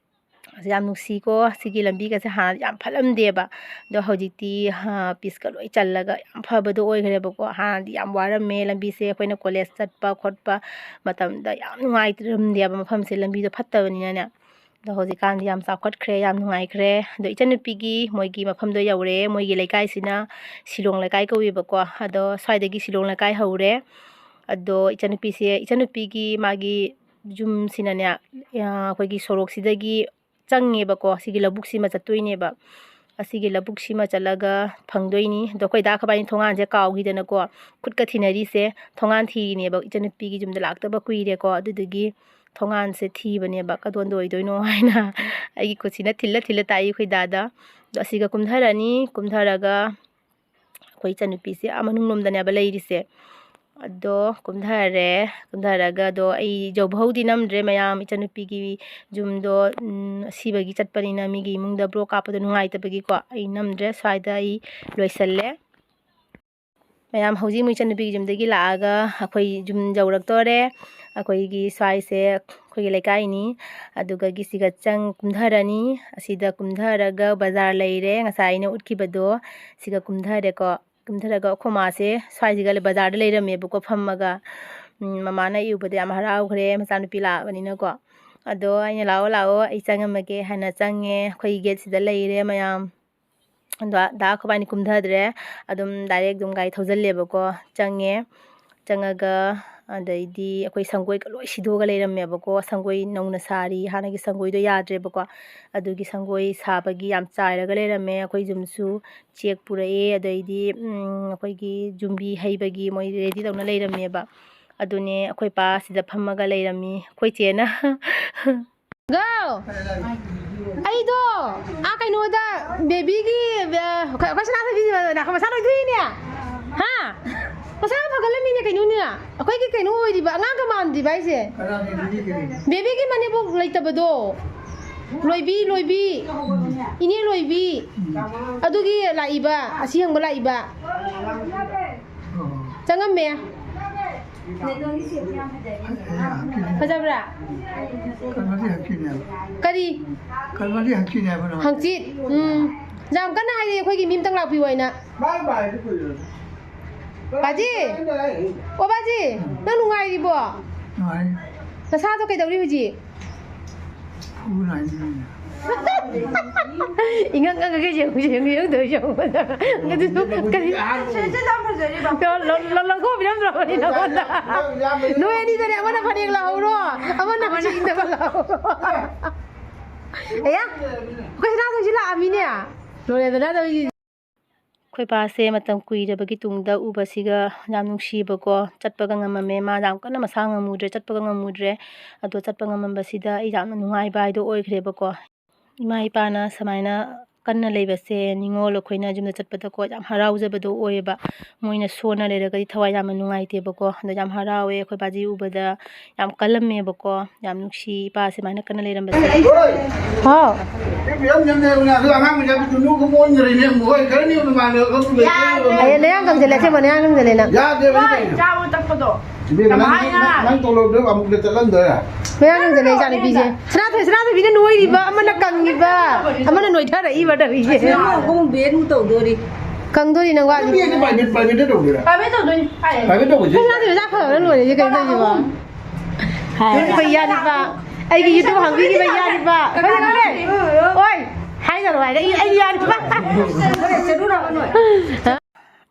ꯑꯁ, ꯌꯥꯝ ꯅꯨꯡꯁꯤꯀꯣ, ꯁꯤꯒꯤ ꯂꯝꯕꯤꯒꯁꯦ ꯍꯥꯟꯅꯗꯤ ꯌꯥꯝ ꯐꯠꯂꯝꯗꯦꯕ꯫ ꯑꯗꯣ ꯍꯧꯖꯤꯛꯇꯤ, ꯍꯥ, ꯄꯤꯁꯀ ꯂꯣꯏ ꯆꯜꯂꯒ ꯌꯥꯝ ꯐꯕꯗꯣ ꯑꯣꯏꯈ꯭ꯔꯦꯕꯀꯣ꯫ ꯍꯥꯟꯅꯗꯤ ꯌꯥꯝ ꯋꯥꯔꯝꯃꯦ ꯂꯝꯕꯤꯁꯦ, ꯑꯩꯈꯣꯏꯅ ꯀꯣꯂꯦꯖ ꯆꯠꯄ ꯈꯣꯠꯄ ꯃꯇꯝꯗ ꯌꯥꯝ ꯅꯨꯡꯉꯥꯏꯇ꯭ꯔꯝꯗꯦꯕ ꯃꯐꯝꯁꯦ, ꯂꯝꯕꯤꯗꯣ ꯐꯠꯇꯕꯅꯤꯅꯅꯦ꯫ ꯑꯗꯣ ꯍꯧꯖꯤꯛꯀꯥꯟꯗꯤ ꯌꯥꯝ ꯆꯥꯎꯈꯠꯈ꯭ꯔꯦ, ꯌꯥꯝ ꯅꯨꯡꯉꯥꯏꯈ꯭ꯔꯦ꯫ ꯑꯗꯣ ꯏꯆꯟꯅꯨꯄꯤꯒꯤ ꯃꯣꯏꯒꯤ ꯃꯐꯝꯗꯣ ꯌꯧꯔꯦ꯫ ꯃꯣꯏꯒꯤ ꯂꯩꯀꯥꯏꯁꯤꯅ ꯁꯤꯂꯣꯡ ꯂꯩꯀꯥꯏ ꯀꯧꯋꯦꯕꯀꯣ꯫ ꯑꯗꯣ ꯁ꯭ꯋꯥꯏꯗꯒꯤ ꯁꯤꯂꯣꯡ ꯂꯩꯀꯥꯏ ꯍꯧꯔꯦ꯫ ꯑꯗꯣ ꯏꯆꯟꯅꯨꯄꯤꯁꯦ, ꯏꯆꯟꯅꯨꯄꯤꯒꯤ ꯃꯥꯒꯤ ꯌꯨꯝꯁꯤꯅꯅꯦ, ꯑꯩꯈꯣꯏꯒꯤ ꯁꯣꯔꯣꯛꯁꯤꯗꯒꯤ ꯆꯪꯉꯦꯕꯀꯣ꯫ ꯁꯤꯒꯤ ꯂꯧꯕꯨꯛꯁꯤꯃ ꯆꯠꯇꯣꯏꯅꯦꯕ꯫ ꯑꯁꯤꯒꯤ ꯂꯧꯕꯨꯛꯁꯤꯃ ꯆꯠꯂꯒ ꯐꯪꯗꯣꯏꯅꯤ꯫ ꯑꯗꯣ ꯑꯩꯈꯣꯏ ꯗꯥ ꯈꯣꯏꯕꯥꯅꯤ ꯊꯣꯡꯒꯥꯟꯁꯦ ꯀꯥꯎꯈꯤꯗꯅꯀꯣ, ꯈꯨꯠꯀ ꯊꯤꯅꯔꯤꯁꯦ꯫ ꯊꯣꯡꯒꯥꯟ ꯊꯤꯔꯤꯅꯦꯕ, ꯏꯆꯟꯅꯨꯄꯤꯒꯤ ꯌꯨꯝꯗ ꯂꯥꯛꯇꯕ ꯀꯨꯏꯔꯦꯀꯣ꯫ ꯑꯗꯨꯗꯨꯒꯤ ꯊꯣꯡꯒꯥꯟꯁꯦ ꯊꯤꯕꯅꯦꯕ, ꯀꯗꯣꯝꯗ ꯑꯣꯏꯗꯣꯏꯅꯣ ꯍꯥꯏꯅ꯫ ꯑꯩꯒꯤ ꯈꯨꯠꯁꯤꯅ ꯊꯤꯜꯂ ꯊꯤꯜꯂ ꯇꯥꯛꯏ ꯑꯩꯈꯣꯏ ꯗꯥꯗ꯫ ꯑꯗꯣ ꯑꯁꯤꯒ ꯀꯨꯝꯊꯔꯅꯤ, ꯀꯨꯝꯊꯔꯒ ꯑꯩꯈꯣꯏ ꯏꯆꯟꯅꯨꯄꯤꯁꯦ ꯑꯥ ꯃꯅꯨꯡ ꯂꯣꯝꯗꯅꯦꯕ ꯂꯩꯔꯤꯁꯦ꯫ ꯑꯗꯣ ꯀꯨꯝꯊꯔꯦ꯫ ꯀꯨꯝꯊꯔꯒ ꯑꯗꯣ ꯑꯩ ꯌꯧꯕ ꯍꯧꯗꯤ ꯅꯝꯗ꯭ꯔꯦ ꯃꯌꯥꯝ꯫ ꯏꯆꯟꯅꯨꯄꯤꯒꯤ ꯌꯨꯝꯗꯣ, ꯎꯝ, ꯑꯁꯤꯕꯒꯤ ꯆꯠꯄꯅꯤꯅ ꯃꯤꯒꯤ ꯏꯃꯨꯡꯗ ꯕ꯭ꯂꯣꯛ ꯀꯥꯞꯄꯗꯣ ꯅꯨꯡꯉꯥꯏꯇꯕꯒꯤꯀꯣ, ꯑꯩ ꯅꯝꯗ꯭ꯔꯦ꯫ ꯁ꯭ꯋꯥꯏꯗ ꯑꯩ ꯂꯣꯏꯁꯜꯂꯦ꯫ ꯃꯌꯥꯝ, ꯍꯧꯖꯤꯛ ꯃꯣꯏ ꯏꯆꯟꯅꯨꯄꯤꯒꯤ ꯌꯨꯝꯗꯒꯤ ꯂꯥꯛꯑꯒ ꯑꯩꯈꯣꯏ ꯌꯨꯝ ꯌꯧꯔꯛꯇꯣꯔꯦ꯫ ꯑꯩꯈꯣꯏꯒꯤ ꯁ꯭ꯋꯥꯏꯁꯦ ꯑꯩꯈꯣꯏꯒꯤ ꯂꯩꯀꯥꯏꯅꯤ꯫ ꯑꯗꯨꯒ ꯁꯤꯒ ꯆꯪ ꯀꯨꯝꯊꯔꯅꯤ꯫ ꯑꯁꯤꯗ ꯀꯨꯝꯊꯔꯒ ꯕꯖꯥꯔ ꯂꯩꯔꯦ, ꯉꯁꯥꯏ ꯑꯩꯅ ꯎꯠꯈꯤꯕꯗꯣ꯫ ꯁꯤꯒ ꯀꯨꯝꯊꯔꯦꯀꯣ꯫ ꯀꯨꯝꯊꯔꯒ ꯑꯩꯈꯣꯏ ꯃꯥꯁꯦ ꯁ꯭ꯋꯥꯏꯁꯤꯒ ꯕꯖꯥꯔꯗ ꯂꯩꯔꯝꯃꯦꯕꯀꯣ ꯐꯝꯃꯒ꯫ ꯎꯝ, ꯃꯃꯥꯅ ꯑꯩ ꯎꯕꯗ ꯌꯥꯝ ꯍꯔꯥꯎꯈ꯭ꯔꯦ, ꯃꯆꯥꯅꯨꯄꯤ ꯂꯥꯛꯑꯕꯅꯤꯅꯀꯣ꯫ ꯑꯗꯣ ꯑꯩꯅ, "ꯂꯥꯛꯑꯣ, ꯂꯥꯛꯑꯣ, ꯑꯩ ꯆꯪꯉꯝꯃꯒꯦ" ꯍꯥꯏꯅ ꯆꯪꯉꯦ꯫ ꯑꯩꯈꯣꯏ ꯒꯦꯠꯁꯤꯗ ꯂꯩꯔꯦ ꯃꯌꯥꯝ꯫ ꯑꯗꯣ ꯗꯥ ꯑꯩꯈꯣꯏꯕꯥꯅꯤ ꯀꯨꯝꯊꯗ꯭ꯔꯦ, ꯑꯗꯨꯝ direct ꯑꯗꯨꯝ ꯒꯥꯔꯤ ꯊꯧꯖꯜꯂꯦꯕꯀꯣ꯫ ꯆꯪꯉꯦ꯫ ꯆꯪꯉꯒ ꯑꯗꯩꯗꯤ ꯑꯩꯈꯣꯏ ꯁꯪꯒꯣꯏꯒ ꯂꯣꯏ ꯁꯤꯗꯣꯛꯑꯒ ꯂꯩꯔꯝꯃꯦꯕꯀꯣ꯫ ꯁꯪꯒꯣꯏ ꯅꯧꯅ ꯁꯥꯔꯤ, ꯍꯥꯟꯅꯒꯤ ꯁꯪꯒꯣꯏꯗꯣ ꯌꯥꯗ꯭ꯔꯦꯕꯀꯣ꯫ ꯑꯗꯨꯒꯤ ꯁꯪꯒꯣꯏ ꯁꯥꯕꯒꯤ ꯌꯥꯝ ꯆꯥꯏꯔꯒ ꯂꯩꯔꯝꯃꯦ꯫ ꯑꯩꯈꯣꯏ ꯌꯨꯝꯁꯨ ꯆꯦꯛ ꯄꯨꯔꯛꯑꯦ, ꯑꯗꯩꯗꯤ, ꯎꯝ, ꯑꯩꯈꯣꯏꯒꯤ ꯌꯨꯝꯕꯤ ꯍꯩꯕꯒꯤ ꯃꯣꯏ ꯔꯦꯗꯤ ꯇꯧꯅ ꯂꯩꯔꯝꯃꯦꯕ꯫ ꯑꯗꯨꯅꯦ ꯑꯩꯈꯣꯏ ꯄꯥ ꯁꯤꯗ ꯐꯝꯃꯒ ꯂꯩꯔꯝꯃꯤ, ꯑꯩꯈꯣꯏ ꯆꯦꯅ꯫ ꯒꯥꯎ! ꯑꯩꯗꯣ, ꯑꯥ, ꯀꯩꯅꯣꯗ, ꯕꯦꯕꯤꯒꯤ, ꯑ, ꯑꯩꯈꯣꯏ, ꯑꯩꯈꯣꯏ ꯁꯅꯥꯊꯣꯏꯕꯤ, ꯅꯥꯈꯣ, ꯃꯁꯥ ꯂꯣꯏꯊꯣꯛꯏꯅꯦ꯫ ꯍꯥ? ꯃꯁꯥ ꯐꯒꯠꯂꯝꯃꯤꯅꯦ ꯀꯩꯅꯣꯅꯦ꯫ ꯑꯩꯈꯣꯏꯒꯤ ꯀꯩꯅꯣ ꯑꯣꯏꯔꯤꯕ, ꯑꯉꯥꯡꯒ ꯃꯥꯟꯗ꯭ꯔꯤꯕ ꯍꯥꯏꯁꯦ꯫ ꯀꯅꯥꯒꯤ ꯕꯦꯕꯤꯒꯤ ꯀꯩꯅꯣ? ꯕꯦꯕꯤꯒꯤ ꯃꯅꯦꯝꯕꯣꯛ ꯂꯩꯇꯕꯗꯣ꯫ ꯂꯣꯏꯕꯤ, ꯂꯣꯏꯕꯤ꯫ ꯏꯅꯦ ꯂꯣꯏꯕꯤ꯫ ꯎꯝ꯫ ꯑꯗꯨꯒꯤ ꯂꯥꯛꯏꯕ, ꯑꯁꯤ ꯍꯪꯕ ꯂꯥꯛꯏꯕ꯫ ꯑꯣ꯫ ꯆꯪꯉꯝꯃꯦ꯫ ꯐꯖꯕ꯭ꯔꯥ? ꯀꯩꯅꯣꯗꯤ ꯍꯪꯆꯤꯠꯅꯦꯕ꯫ ꯀꯔꯤ? ꯀꯩꯅꯣꯗꯤ ꯍꯪꯆꯤꯠꯅꯦꯕ ꯅꯪ꯫ ꯍꯪꯆꯤꯠ? ꯎꯝ꯫ ꯌꯥꯝ ꯀꯟꯅ ꯍꯥꯏꯔꯛꯑꯦ ꯑꯩꯈꯣꯏꯒꯤ ꯃꯤ ꯑꯝꯇꯪ ꯂꯥꯛꯄꯤꯌꯣ ꯍꯥꯏꯅ꯫ ꯕꯥꯖꯤ! ꯑꯣ ꯕꯥꯖꯤ! ꯅꯪ ꯅꯨꯡꯉꯥꯏꯔꯤꯕꯣ? ꯅꯨꯡꯉꯥꯏꯔꯤ꯫ ꯅꯁꯥꯗꯣ ꯀꯩꯗꯧꯔꯤ ꯍꯧꯖꯤꯛ? ꯏꯉꯛ ꯉꯛꯑꯒ ꯌꯦꯡꯉꯨ, ꯌꯦꯡꯉꯨ, ꯌꯦꯡꯉꯨ ꯇꯧꯔꯤꯁꯦ ꯌꯦꯡꯉꯨꯕꯗ꯫ ꯑꯗꯨꯁꯨ ꯀꯔꯤ? ꯁꯦ, ꯁꯦ, ꯌꯥꯝ ꯐꯖꯔꯤꯕ꯫ ꯂꯧ-, ꯂꯧ-, ꯂꯧꯊꯣꯛꯄꯤꯔꯝꯗ꯭ꯔꯕꯅꯤ ꯅꯉꯣꯟꯗ? ꯅꯣꯏ ꯑꯅꯤꯗꯅꯦ, ꯑꯃꯅ ꯐꯅꯦꯛ ꯂꯧꯍꯧꯔꯣ, ꯑꯃꯅ ꯍꯧꯖꯤꯛ ꯏꯟꯅꯕ ꯂꯧꯍꯧꯔꯣ꯫ ꯑꯌꯥ, ꯑꯩꯈꯣꯏ ꯁꯅꯥꯊꯣꯏꯁꯤ ꯂꯥꯛꯑꯝꯃꯤꯅꯦ꯫ ꯂꯣꯏꯔꯦꯗꯅ ꯇꯧꯔꯤꯁꯤ꯫ ꯑꯩꯈꯣꯏ ꯄꯥꯁꯦ ꯃꯇꯝ ꯀꯨꯏꯔꯕꯒꯤ ꯇꯨꯡꯗ ꯎꯕꯁꯤꯒ ꯌꯥꯝ ꯅꯨꯡꯁꯤꯕꯀꯣ꯫ ꯆꯠꯄꯒ ꯉꯝꯃꯝꯃꯦ꯫ ꯃꯥ ꯌꯥꯝ ꯀꯟꯅ ꯃꯁꯥ ꯉꯝꯃꯨꯗ꯭ꯔꯦ, ꯆꯠꯄꯒ ꯉꯝꯃꯨꯗ꯭ꯔꯦ꯫ ꯑꯗꯣ ꯆꯠꯄ ꯉꯝꯃꯝꯕꯁꯤꯗ ꯑꯩ ꯌꯥꯝꯅ ꯅꯨꯡꯉꯥꯏꯕ ꯍꯥꯏꯗꯣ ꯑꯣꯏꯈ꯭ꯔꯦꯕꯀꯣ꯫ ꯏꯃꯥ ꯏꯄꯥꯅ ꯁꯨꯃꯥꯏꯅ ꯀꯟꯅ ꯂꯩꯕꯁꯦ ꯅꯤꯉꯣꯜ ꯑꯩꯈꯣꯏꯅ ꯌꯨꯝꯗ ꯆꯠꯄꯗꯀꯣ ꯌꯥꯝ ꯍꯔꯥꯎꯖꯕꯗꯣ ꯑꯣꯏꯌꯦꯕ꯫ ꯃꯣꯏꯅ ꯁꯣꯟꯅ ꯂꯩꯔꯒꯗꯤ ꯊꯋꯥꯏ ꯌꯥꯝꯅ ꯅꯨꯡꯉꯥꯏꯇꯦꯕꯀꯣ꯫ ꯑꯗꯣ ꯌꯥꯝ ꯍꯔꯥꯎꯋꯦ ꯑꯩꯈꯣꯏ ꯕꯥꯖꯤ ꯎꯕꯗ꯫ ꯌꯥꯝ ꯀꯜꯂꯝꯃꯦꯕꯀꯣ꯫ ꯌꯥꯝ ꯅꯨꯡꯁꯤ ꯏꯄꯥ ꯁꯨꯃꯥꯏꯅ ꯀꯟꯅ ꯂꯩꯔꯝꯕꯁꯦ꯫ ꯍꯥꯎ꯫ ꯑꯉꯥꯡ ꯃꯆꯥ ꯄꯤꯇ꯭ꯔꯨ ꯅꯨ ꯀꯨꯝ ꯑꯣꯟꯈ꯭ꯔꯦꯅꯦ ꯑꯃꯨꯛ꯫ ꯍꯣꯏ, ꯈꯔꯅꯤ ꯃꯃꯥꯡꯗ ꯈꯪꯗꯦ꯫ ꯑꯩ ꯅꯌꯥꯡ ꯀꯪꯁꯤꯜꯂꯦ, ꯑꯁꯦꯡꯕ ꯅꯌꯥꯡ ꯀꯪꯁꯤꯜꯂꯦ ꯅꯪ꯫ ꯌꯥꯗꯦꯕ, ꯍꯣꯏ, ꯆꯥꯕ ꯊꯛꯄꯗꯣ꯫ ꯏꯕꯦꯝꯃ, ꯅꯪ, ꯀꯃꯥꯏꯅ? ꯅꯪ, ꯅꯪ ꯇꯣꯂꯣꯞꯗꯣ ꯑꯃꯨꯛꯇ ꯆꯠꯍꯟꯗꯣꯏꯔꯥ? ꯃꯌꯥꯡ ꯀꯪꯁꯤꯜꯂꯦ ꯏꯆꯥꯅꯨꯄꯤꯁꯦ꯫ ꯁꯅꯥꯊꯣꯏ, ꯁꯅꯥꯊꯣꯏꯕꯤꯅ ꯅꯣꯏꯔꯤꯕ, ꯑꯃꯅ ꯀꯪꯉꯤꯕ, ꯑꯃꯅ ꯅꯣꯏꯊꯔꯛꯏꯕ ꯇꯧꯔꯤꯁꯦ꯫ ꯑꯁ, ꯅꯪ ꯑꯃꯨꯛ ꯕꯦꯟ ꯑꯃꯨꯛ ꯇꯧꯗꯣꯔꯤ꯫ ꯀꯪꯗꯣꯔꯤ ꯅꯪ ꯋꯥꯠꯂꯤ꯫ ꯅꯨꯄꯤ ꯑꯗꯤ private, private ꯇꯧꯗꯣꯏꯔꯥ? Private ꯇꯧꯗꯣꯏꯅꯤ꯫ Private ꯇꯧꯕꯁꯦ? ꯅꯪ ꯁꯅꯥꯊꯣꯏ ꯃꯆꯥ ꯐꯕꯅ ꯂꯣꯏꯔꯦ ꯀꯩꯅꯣ ꯇꯧꯔꯤꯁꯤꯕꯣ? ꯍꯥꯏ꯫ ꯅꯪ ꯏꯌꯥ ꯅꯨꯄꯥ꯫ ꯑꯩꯒꯤ YouTube ꯍꯥꯡꯕꯤꯈꯤꯕ ꯏꯌꯥ ꯅꯨꯄꯥ꯫ ꯈꯪꯉꯦ, ꯈꯪꯉꯦ꯫ ꯑꯣꯏ, ꯍꯥꯏꯒꯅꯨ ꯍꯥꯏꯔꯦ꯫ ꯑꯩ, ꯑꯩ ꯏꯌꯥ ꯅꯨꯄꯥ꯫ ꯆꯠꯂꯨꯔꯕ ꯅꯣꯏ?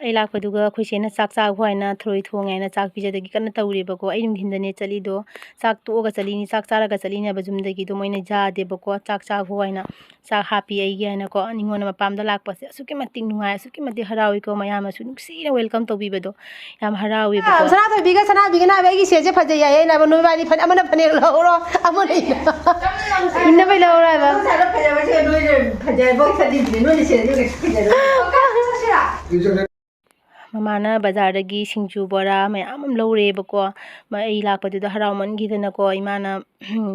ꯑꯩ ꯂꯥꯛꯄꯗꯨꯒ ꯑꯩꯈꯣꯏ ꯆꯦꯅ ꯆꯥꯛ ꯆꯥꯈꯣ ꯍꯥꯏꯅ ꯊꯔꯣꯏ ꯊꯣꯡꯉꯦ ꯍꯥꯏꯅ ꯆꯥꯛ ꯄꯤꯖꯗꯒꯤ ꯀꯟꯅ ꯇꯧꯔꯤꯕꯀꯣ꯫ ꯑꯩ ꯅꯨꯡꯊꯤꯟꯗꯅꯦ ꯆꯠꯂꯤꯗꯣ, ꯆꯥꯛ ꯇꯣꯛꯑꯒ ꯆꯠꯂꯤꯅꯤ, ꯆꯥꯛ ꯆꯥꯔꯒ ꯆꯠꯂꯤꯅꯦꯕ ꯌꯨꯝꯗꯒꯤ꯫ ꯑꯗꯣ ꯃꯣꯏꯅ ꯌꯥꯗꯦꯕꯀꯣ, ꯆꯥꯛ ꯆꯥꯈꯣ ꯍꯥꯏꯅ ꯆꯥꯛ ꯍꯥꯞꯄꯤ ꯑꯩꯒꯤ ꯍꯥꯏꯅꯀꯣ꯫ ꯅꯤꯉꯣꯜ ꯃꯄꯥꯝꯗ ꯂꯥꯛꯄꯁꯦ ꯑꯁꯨꯛꯀꯤ ꯃꯇꯤꯛ ꯅꯨꯡꯉꯥꯏ, ꯑꯁꯨꯛꯀꯤ ꯃꯇꯤꯛ ꯍꯔꯥꯎꯏꯀꯣ꯫ ꯃꯌꯥꯝꯅꯁꯨ ꯅꯨꯡꯁꯤꯅ welcome ꯇꯧꯕꯤꯕꯗꯣ ꯌꯥꯝ ꯍꯔꯥꯎꯋꯦꯕꯀꯣ꯫ ꯁꯅꯥꯊꯣꯏꯕꯤꯒ ꯁꯅꯥꯕꯤꯒꯅ ꯍꯥꯏꯕ ꯑꯩꯒꯤ ꯁꯦꯠꯁꯦ ꯐꯖꯩ ꯍꯥꯏꯌꯦ꯫ ꯑꯩꯅ ꯍꯥꯏꯕ, "ꯅꯣꯏꯕꯥꯅꯤ ꯐꯅꯦꯛ ꯑꯃꯅ ꯐꯅꯦꯛ ꯂꯧꯍꯧꯔꯣ, ꯑꯃꯅ ꯏꯟꯅ-" ꯏꯟꯅꯕꯩ ꯂꯧꯍꯧꯔꯣ ꯍꯥꯏꯕ꯫ ꯐꯖꯕꯁꯦ ꯅꯣꯏꯅ ꯐꯖꯕ ꯈꯜꯂꯤꯕꯅꯦ, ꯅꯣꯏꯅ ꯁꯦꯠꯂꯗꯤ ꯀꯩꯁꯨ ꯐꯖꯔꯣꯏ꯫ ꯃꯃꯥꯅ ꯕꯖꯥꯔꯗꯒꯤ ꯁꯤꯡꯖꯨ, ꯕꯣꯔꯥ ꯃꯌꯥꯝ ꯑꯃ ꯂꯧꯔꯦꯕꯀꯣ꯫ ꯃ-, ꯑꯩ ꯂꯥꯛꯄꯗꯨꯗ ꯍꯔꯥꯎꯃꯟꯈꯤꯗꯅꯀꯣ, ꯏꯃꯥꯅ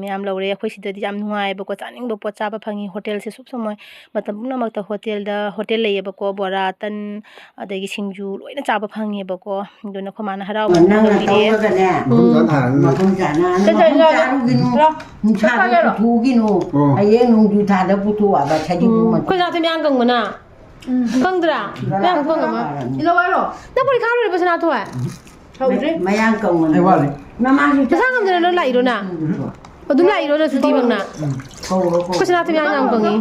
ꯃꯌꯥꯝ ꯂꯧꯔꯦ꯫ ꯑꯩꯈꯣꯏ ꯁꯤꯗꯗꯤ ꯌꯥꯝ ꯅꯨꯡꯉꯥꯏꯌꯦꯕꯀꯣ, ꯆꯥꯅꯤꯡꯕ ꯄꯣꯠ ꯆꯥꯕ ꯐꯪꯉꯤ꯫ ꯍꯣꯇꯦꯜꯁꯦ ꯁꯨꯞ ꯁꯨꯝ ꯃꯣꯏ ꯃꯇꯝ ꯄꯨꯝꯅꯃꯛꯇ ꯍꯣꯇꯦꯜꯗ, ꯍꯣꯇꯦꯜ ꯂꯩꯌꯦꯕꯀꯣ, ꯕꯣꯔꯥ, ꯇꯟ, ꯑꯗꯒꯤ ꯁꯤꯡꯖꯨ ꯂꯣꯏꯅ ꯆꯥꯕ ꯐꯪꯉꯦꯕꯀꯣ꯫ ꯑꯗꯨꯅ ꯑꯩꯈꯣꯏ ꯃꯥꯅ ꯍꯔꯥꯎꯕ ꯅꯪꯅ ꯐꯣꯡꯗꯣꯛꯄꯤꯔꯦ꯫ ꯇꯧꯔꯒꯅꯦ, ꯎꯝ꯫ ꯃꯐꯝ ꯆꯥꯅ, ꯀꯩ ꯃꯐꯝ ꯆꯥꯔꯤꯅꯣ? ꯆꯥꯔꯨꯒꯤꯅꯣ, ꯂꯥꯛꯑꯣ꯫ ꯅꯨꯡꯁꯥꯗ ꯆꯥꯒꯦꯔꯣ? ꯄꯨꯊꯣꯛꯎꯒꯤꯅꯣ꯫ ꯑꯣ꯫ ꯍꯌꯦꯡ ꯅꯣꯡꯖꯨ ꯊꯥꯗ ꯄꯨꯊꯣꯛꯑꯕ ꯁꯖꯤꯕꯨ ꯎꯝ꯫ ꯃꯇꯨ꯫ ꯑꯩꯈꯣꯏ ꯆꯥꯛꯇꯤ ꯃꯌꯥꯝ ꯀꯪꯕꯅ꯫ ꯎꯝ꯫ ꯈꯪꯗ꯭ꯔꯥ? ꯃꯌꯥꯝ ꯀꯪꯉꯕ꯫ ꯂꯧ ꯍꯥꯏꯔꯣ? ꯅꯪ ꯄꯔꯤꯈꯥ ꯂꯣꯏꯔꯕ, ꯁꯅꯥꯊꯣꯏ? ꯍꯧꯗ꯭ꯔꯤ꯫ ꯃꯌꯥꯡ ꯀꯪꯃꯟꯗꯅ꯫ ꯑꯩ ꯋꯥꯠꯂꯤ꯫ ꯅꯃꯥꯒꯤ ꯅꯁꯥ ꯉꯝꯗꯅ ꯅꯪ ꯂꯥꯛꯏꯔꯣ ꯅꯪ? ꯎꯝ꯫ ꯑꯗꯨꯝ ꯂꯥꯛꯏꯔꯣ ꯅꯪ ꯁꯨꯇꯤꯃꯛꯅ? ꯎꯝ꯫ ꯀꯧꯔꯣ, ꯀꯧꯔꯣ꯫ ꯑꯩꯈꯣꯏ ꯁꯅꯥꯊꯣꯏ ꯃꯌꯥꯡ ꯌꯥꯝ ꯀꯪꯉꯤ꯫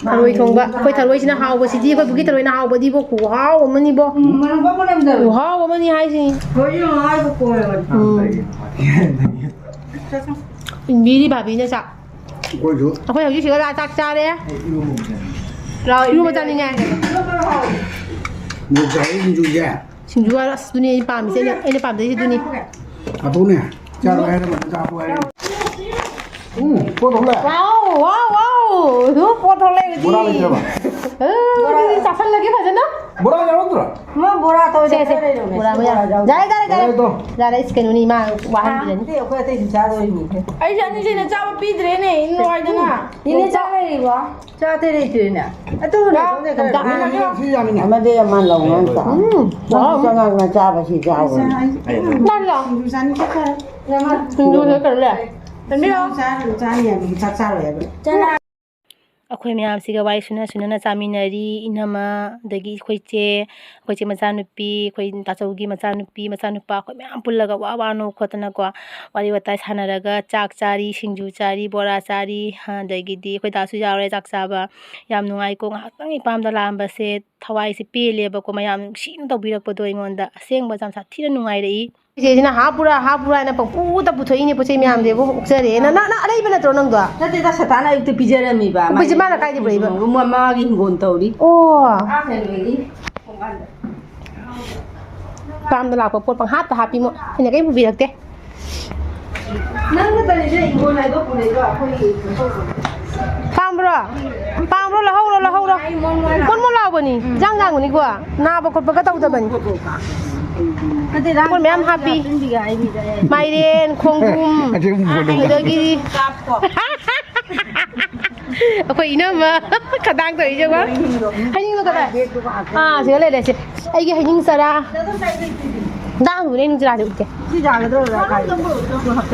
ꯊꯔꯣꯏ ꯊꯣꯡꯕ꯫ ꯑꯩꯈꯣꯏ ꯊꯔꯣꯏꯁꯤꯅ ꯍꯥꯎꯕꯁꯤꯗꯤ, ꯑꯩꯈꯣꯏ ꯄꯨꯈ꯭ꯔꯤ ꯊꯔꯣꯏꯅ ꯍꯥꯎꯕꯗꯤꯕꯣ, ꯈꯨꯍꯥꯎ ꯑꯃꯅꯤꯕꯣ꯫ ꯎꯝ, ꯃꯅꯝ ꯄꯛꯄ ꯅꯝꯗꯕꯅꯤ꯫ ꯈꯨꯍꯥꯎ ꯑꯃꯅꯤ ꯍꯥꯏꯁꯤꯅꯤ꯫ ꯊꯔꯣꯏꯁꯤꯅ ꯉꯥꯏꯕ ꯀꯣꯏꯔꯕꯅꯤ꯫ ꯎꯝ꯫ ꯏꯟꯕꯤꯔꯤ ꯚꯥꯕꯤꯅ ꯆꯥꯛ꯫ ꯑꯩꯈꯣꯏꯁꯨ꯫ ꯑꯩꯈꯣꯏ ꯍꯧꯖꯤꯛ ꯁꯤꯗ ꯂꯥꯛꯑ ꯆꯥꯛ ꯆꯥꯔꯦ꯫ ꯑꯩ ꯏꯔꯣꯝꯕ ꯑꯃ ꯆꯥꯅꯤꯡꯉꯦ꯫ ꯂꯥꯛꯑꯣ, ꯏꯔꯣꯝꯕ ꯆꯥꯅꯤꯡꯉꯦ꯫ ꯃꯣꯔꯣꯛ ꯆꯥꯕꯒꯤ ꯁꯤꯡꯖꯨꯁꯦ꯫ ꯁꯤꯡꯖꯨ ꯍꯥꯏꯔꯣ? ꯑꯁ, ꯑꯗꯨꯅꯦ ꯑꯩꯅ ꯄꯥꯝꯃꯤꯁꯦ, ꯑꯩꯅ, ꯑꯩꯅ ꯄꯥꯝꯖꯩꯁꯦ ꯑꯗꯨꯅꯤ꯫ ꯍꯥꯄꯨꯅꯦ꯫ ꯆꯥꯔꯣ ꯍꯥꯏꯔ ꯃꯇꯨꯡ ꯆꯥꯄꯣ ꯍꯥꯏꯔꯦ꯫ ꯎꯝ, ꯄꯣꯠ ꯊꯣꯛꯂꯦ꯫ ꯋꯥꯎ, ꯋꯥꯎ, ꯋꯥꯎ! ꯑꯗꯨ ꯄꯣꯠ ꯊꯣꯛꯂꯦ ꯍꯧꯖꯤꯛ꯫ ꯕꯣꯔꯥ ꯂꯩꯇ꯭ꯔꯕ? ꯑ, ꯍꯧꯖꯤꯛ ꯆꯥꯁꯜꯂꯒꯦ ꯐꯖꯅ꯫ ꯕꯣꯔꯥ ꯌꯥꯎꯔꯛꯇ꯭ꯔꯣ? ꯃꯥ ꯕꯣꯔꯥ ꯇꯧꯔꯦ, ꯁꯦ, ꯁꯦ꯫ ꯆꯠꯈ꯭ꯔꯦ ꯂꯩꯔꯝꯃꯦ꯫ ꯕꯣꯔꯥ, ꯕꯣꯔꯥ꯫ ꯌꯥꯔꯦ, ꯌꯥꯔꯦ, ꯌꯥꯔꯦ꯫ ꯌꯥꯔꯦ, ꯇꯣ꯫ ꯌꯥꯔꯦ, ꯑꯩꯁ ꯀꯩꯅꯣꯅꯤ, ꯃꯥ ꯋꯥꯍꯟꯕꯤꯔꯅꯤ꯫ ꯑꯥ, ꯑꯩꯈꯣꯏ ꯑꯇꯩꯁꯨ ꯆꯥꯗꯣꯔꯤꯅꯤ꯫ ꯑꯩꯁꯦ ꯑꯅꯤꯁꯦ ꯑꯩꯅ ꯆꯥꯕ ꯄꯤꯗ꯭ꯔꯦꯅꯦ, ꯅꯨꯡꯉꯥꯏꯗꯅ꯫ ꯏꯅꯦ ꯆꯥ ꯂꯩꯔꯤꯕꯣ? ꯆꯥ ꯑꯇꯩ ꯂꯩꯇ꯭ꯔꯦꯅꯦ꯫ ꯑꯗꯨ ꯂꯩꯔꯣꯅꯦ ꯈꯔ꯫ ꯁꯤ ꯌꯥꯝꯃꯤꯅꯦ꯫ ꯑꯃꯗꯤ ꯑꯃ ꯂꯧ ꯉꯥꯡ ꯆꯥ꯫ ꯎꯝ꯫ ꯅꯪꯁꯨ ꯆꯉꯥꯡꯅ ꯆꯥꯕꯁꯤ ꯆꯥꯎꯕꯅꯤ꯫ ꯅꯪꯂꯣ? ꯁꯤꯡꯖꯨ ꯆꯥꯅꯤꯡꯉꯦ ꯈꯔ꯫ ꯁꯤꯡꯖꯨ ꯈꯔ ꯂꯩ꯫ ꯆꯥꯅꯤꯡꯉꯦ ꯍꯥꯏꯕ ꯆꯥꯛ ꯆꯥꯔꯣꯏ ꯍꯥꯏꯕ꯫ ꯑꯩꯈꯣꯏ ꯃꯌꯥꯝꯁꯤꯒ ꯋꯥꯔꯤ ꯁꯨꯅ ꯁꯨꯅꯅ ꯆꯥꯃꯤꯟꯅꯔꯤ꯫ ꯏꯅꯝꯃ, ꯑꯗꯒꯤ ꯑꯩꯈꯣꯏ ꯆꯦ, ꯑꯩꯈꯣꯏ ꯆꯦ ꯃꯆꯥꯅꯨꯄꯤ, ꯑꯩꯈꯣꯏ ꯇꯥꯆꯧꯒꯤ ꯃꯆꯥꯅꯨꯄꯤ, ꯃꯆꯥꯅꯨꯄꯥ, ꯑꯩꯈꯣꯏ ꯃꯌꯥꯝ ꯄꯨꯜꯂꯒ ꯋꯥ ꯋꯥ ꯅꯣꯛ ꯈꯣꯠꯇꯅꯀꯣ, ꯋꯥꯔꯤ ꯋꯥꯇꯥꯏ ꯁꯥꯟꯅꯔꯒ ꯆꯥꯛ ꯆꯥꯔꯤ, ꯁꯤꯡꯖꯨ ꯆꯥꯔꯤ, ꯕꯣꯔꯥ ꯆꯥꯔꯤ, ꯑꯗꯒꯤꯗꯤ ꯑꯩꯈꯣꯏ ꯗꯥꯁꯨ ꯌꯥꯎꯔꯦ ꯆꯥꯛ ꯆꯥꯕ꯫ ꯌꯥꯝ ꯅꯨꯡꯉꯥꯏꯀꯣ, ꯉꯥꯏꯍꯥꯛꯇꯪ ꯏꯄꯥꯝꯗ ꯂꯥꯛꯑꯝꯕꯁꯦ ꯊꯋꯥꯏꯁꯦ ꯄꯦꯜꯂꯦꯕꯀꯣ, ꯃꯌꯥꯝ ꯅꯨꯡꯁꯤꯅ ꯇꯧꯕꯤꯔꯛꯄꯗꯣ ꯑꯩꯉꯣꯟꯗ꯫ ꯑꯁꯦꯡꯕ ꯌꯥꯝ ꯁꯥꯊꯤꯅ ꯅꯨꯡꯉꯥꯏꯔꯛꯏ꯫ ꯏꯆꯦꯁꯤꯅ ꯍꯥꯞꯄꯨꯔꯥ, ꯍꯥꯞꯄꯨꯔꯥ ꯍꯥꯏꯅ ꯄꯪꯄꯨꯗ ꯄꯨꯊꯣꯛꯏꯅꯦ ꯄꯣꯠ ꯆꯩ ꯃꯌꯥꯝꯁꯦꯕꯨ꯫ ꯑꯣꯛꯆꯔꯦ꯫ ꯅꯪ, ꯅꯪ, ꯅꯪ ꯑꯔꯩꯕ ꯅꯠꯇ꯭ꯔꯣ ꯅꯪꯗꯣ? ꯅꯠꯇꯦꯗ, ꯁꯇꯥꯅ ꯑꯌꯨꯛꯇ ꯄꯤꯖꯔꯝꯃꯤꯕ꯫ ꯎꯕꯁꯦ ꯃꯥꯅ ꯀꯥꯏꯗꯩ ꯄꯨꯔꯛꯏꯕ? ꯃꯥꯒꯤ ꯍꯤꯡꯒꯣꯜ ꯇꯧꯔꯤ꯫ ꯑꯣ꯫ ꯑꯥ, ꯀꯩꯅꯣꯒꯤ ꯊꯣꯡꯒꯥꯟꯗ꯫ ꯄꯥꯝꯗ ꯂꯥꯛꯄ ꯄꯣꯠ ꯄꯪꯍꯥꯞꯇ ꯍꯥꯞꯄꯤ ꯃꯣ꯫ ꯑꯩꯅ ꯀꯔꯤꯝ ꯄꯨꯕꯤꯔꯛꯇꯦ꯫ ꯅꯪ ꯈꯛꯇꯅꯤꯗ ꯍꯤꯡꯒꯣꯜ ꯍꯥꯏꯗꯣ ꯄꯨꯔꯛꯏꯗꯣ, ꯑꯩꯈꯣꯏꯒꯤ ꯀꯩꯅꯣ ꯇꯧꯕꯅꯦ꯫ ꯄꯥꯝꯕ꯭ꯔꯣ? ꯄꯥꯝꯕ꯭ꯔꯣ? ꯂꯧꯍꯧꯔꯣ, ꯂꯧꯍꯧꯔꯣ꯫ ꯃꯣꯟ ꯃꯣꯟ ꯂꯥꯎꯕꯅꯤ꯫ ꯏꯟꯖꯥꯡ ꯌꯥꯝꯕꯅꯤꯀꯣ꯫ ꯅꯥꯕ ꯈꯣꯠꯄꯒ ꯇꯧꯗꯕꯅꯤ꯫ ꯅꯠꯇꯦꯗ, ꯃꯣꯟ ꯃꯌꯥꯝ ꯍꯥꯞꯄꯤ꯫ ꯍꯥꯞꯆꯤꯟꯕꯤꯒꯦ ꯍꯥꯏꯕꯅꯤꯗ ꯑꯩ꯫ ꯃꯥꯏꯔꯦꯟ, ꯈꯣꯡꯗ꯭ꯔꯨꯝ, ꯑꯗꯨꯝ ꯃꯣꯟ ꯑꯗꯒꯤ ꯑꯩꯈꯣꯏ ꯏꯅꯝꯃ ꯈꯗꯥꯡ ꯇꯧꯔꯤꯁꯦ ꯌꯦꯡꯉꯣ꯫ ꯍꯩꯅꯤꯡꯗꯣ ꯀꯗꯥꯏ? ꯑꯥ, ꯁꯤꯗ ꯂꯩꯔꯦ, ꯁꯤ꯫ ꯑꯩꯒꯤ ꯍꯩꯅꯤꯡ ꯆꯔꯥ꯫ ꯗꯥꯡꯗꯨꯅꯦ ꯍꯩꯅꯤꯡ ꯆꯔꯥꯁꯦ ꯎꯠꯀꯦ꯫ ꯁꯤ ꯌꯥꯒꯗ꯭ꯔꯣ?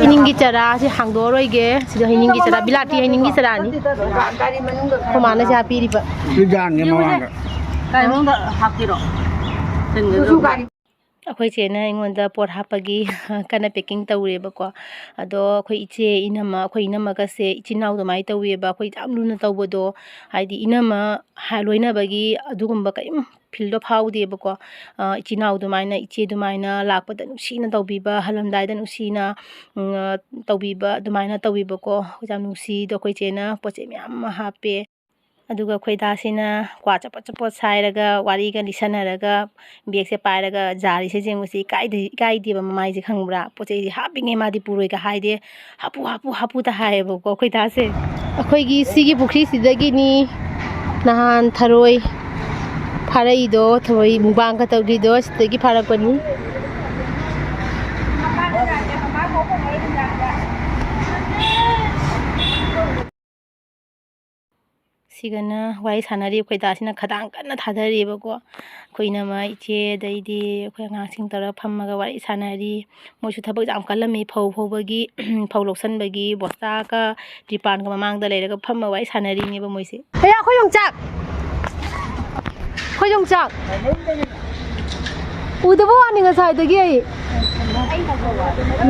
ꯍꯩꯅꯤꯡꯒꯤ ꯆꯔꯥ, ꯁꯤ ꯍꯥꯡꯗꯣꯛꯑꯔꯣꯏꯒꯦ꯫ ꯁꯤꯗ ꯍꯩꯅꯤꯡꯒꯤ ꯆꯔꯥ, ꯕꯤꯂꯥꯇꯤ ꯍꯩꯅꯤꯡꯒꯤ ꯆꯔꯥꯅꯤ꯫ ꯒꯥꯔꯤ ꯃꯅꯨꯡꯗ ꯈꯔ ꯑꯩꯈꯣꯏ ꯃꯥꯅ ꯁꯤ ꯍꯥꯞꯄꯤꯔꯤꯕ꯫ ꯁꯤ ꯌꯥꯟꯒꯦ ꯃꯃꯥꯡꯗ꯫ ꯒꯥꯔꯤ ꯃꯅꯨꯡꯗ ꯍꯥꯞꯄꯤꯔꯣ꯫ ꯆꯟꯒꯗ꯭ꯔꯣ? ꯑꯩꯈꯣꯏ ꯆꯦꯅ ꯑꯩꯉꯣꯟꯗ ꯄꯣꯠ ꯍꯥꯞꯄꯒꯤ ꯀꯟꯅ packing ꯇꯧꯔꯦꯕꯀꯣ꯫ ꯑꯗꯣ ꯑꯩꯈꯣꯏ ꯏꯆꯦ, ꯏꯅꯝꯃ, ꯑꯩꯈꯣꯏ ꯏꯅꯝꯃꯒꯁꯦ ꯏꯆꯤꯟ ꯏꯅꯥꯎ ꯑꯗꯨꯃꯥꯏꯅ ꯇꯧꯋꯦꯕ꯫ ꯑꯩꯈꯣꯏ ꯌꯥꯝ ꯂꯨꯅ ꯇꯧꯕꯗꯣ, ꯍꯥꯏꯗꯤ ꯏꯅꯝꯃ ꯍꯥ-, ꯂꯣꯏꯅꯕꯒꯤ ꯑꯗꯨꯒꯨꯝꯕ ꯀꯔꯤꯝ feel ꯗꯣ ꯐꯥꯎꯗꯦꯕꯀꯣ꯫ ꯑ, ꯏꯆꯤꯟ ꯏꯅꯥꯎ ꯑꯗꯨꯃꯥꯏꯅ, ꯏꯆꯦ ꯑꯗꯨꯃꯥꯏꯅ ꯂꯥꯛꯄꯗ ꯅꯨꯡꯁꯤꯅ ꯇꯧꯕꯤꯕ, ꯍꯜꯂꯝꯗꯥꯏꯗ ꯅꯨꯡꯁꯤꯅ, ꯎꯝ, ꯑ, ꯇꯧꯕꯤꯕ, ꯑꯗꯨꯃꯥꯏꯅ ꯇꯧꯕꯤꯕꯀꯣ꯫ ꯑꯩꯈꯣꯏ ꯌꯥꯝ ꯅꯨꯡꯁꯤꯗꯣ ꯑꯩꯈꯣꯏ ꯆꯦꯅ ꯄꯣꯠ ꯆꯩ ꯃꯌꯥꯝ ꯑꯃ ꯍꯥꯞꯄꯦ꯫ ꯑꯗꯨꯒ ꯑꯩꯈꯣꯏ ꯗꯥꯁꯤꯅ ꯀ꯭ꯋꯥ ꯆꯄꯣꯠ ꯆꯄꯣꯠ ꯁꯥꯏꯔꯒ, ꯋꯥꯔꯤꯒ ꯂꯤꯁꯟꯅꯔꯒ, bag ꯁꯦ ꯄꯥꯏꯔꯒ ꯖꯥꯔꯤꯁꯦ ꯌꯦꯡꯉꯨꯁꯤ, ꯏꯀꯥꯏꯗ-, ꯏꯀꯥꯏꯗꯦꯕ ꯃꯃꯥꯏꯁꯦ, ꯈꯪꯕ꯭ꯔꯥ? ꯄꯣꯠ ꯆꯩꯁꯦ ꯍꯥꯞꯄꯤꯉꯩ ꯃꯥꯗꯤ ꯄꯨꯔꯣꯏꯒ ꯍꯥꯏꯗꯦ, "ꯍꯥꯞꯄꯨ, ꯍꯥꯞꯄꯨ, ꯍꯥꯞꯄꯨ" ꯇ ꯍꯥꯏꯌꯦꯕꯀꯣ ꯑꯩꯈꯣꯏ ꯗꯥꯁꯦ꯫ ꯑꯩꯈꯣꯏꯒꯤ ꯁꯤꯒꯤ ꯄꯨꯈ꯭ꯔꯤꯁꯤꯗꯒꯤꯅꯤ ꯅꯍꯥꯟ ꯊꯔꯣꯏ ꯐꯥꯔꯛꯏꯗꯣ, ꯊꯔꯣꯏ mukbang ꯀ ꯇꯧꯈ꯭ꯔꯤꯗꯣ ꯁꯤꯗꯒꯤ ꯐꯥꯔꯛꯄꯅꯤ꯫ ꯁꯤꯒꯅ ꯋꯥꯔꯤ ꯁꯥꯟꯅꯔꯤ꯫ ꯑꯩꯈꯣꯏ ꯗꯥꯁꯤꯅ ꯈꯗꯥꯡ ꯀꯟꯅ ꯊꯥꯗꯔꯤꯕꯀꯣ꯫ ꯑꯩꯈꯣꯏ ꯏꯅꯝꯃ, ꯏꯆꯦ, ꯑꯗꯩꯗꯤ ꯑꯩꯈꯣꯏ ꯑꯉꯥꯡꯁꯤꯡ ꯇꯧꯔꯒ ꯐꯝꯃꯒ ꯋꯥꯔꯤ ꯁꯥꯟꯅꯔꯤ꯫ ꯃꯣꯏꯁꯨ ꯊꯕꯛ ꯌꯥꯝ ꯀꯜꯂꯝꯃꯤ꯫ ꯐꯧ ꯐꯧꯕꯒꯤ, ꯐꯧ ꯂꯧꯁꯟꯕꯒꯤ ꯕꯣꯁꯇꯥꯒ ꯇ꯭ꯔꯤꯄꯥꯟꯒ ꯃꯃꯥꯡꯗ ꯂꯩꯔꯒ ꯐꯝꯃ ꯋꯥꯔꯤ ꯁꯥꯟꯅꯔꯤꯅꯦꯕ ꯃꯣꯏꯁꯦ꯫ ꯑꯌꯥ, ꯑꯩꯈꯣꯏ ꯌꯣꯡꯆꯥꯛ! ꯑꯩꯈꯣꯏ ꯌꯣꯡꯆꯥꯛ! ꯎꯗꯕ ꯋꯥꯅꯤ ꯉꯁꯥꯏꯗꯒꯤ ꯑꯩ꯫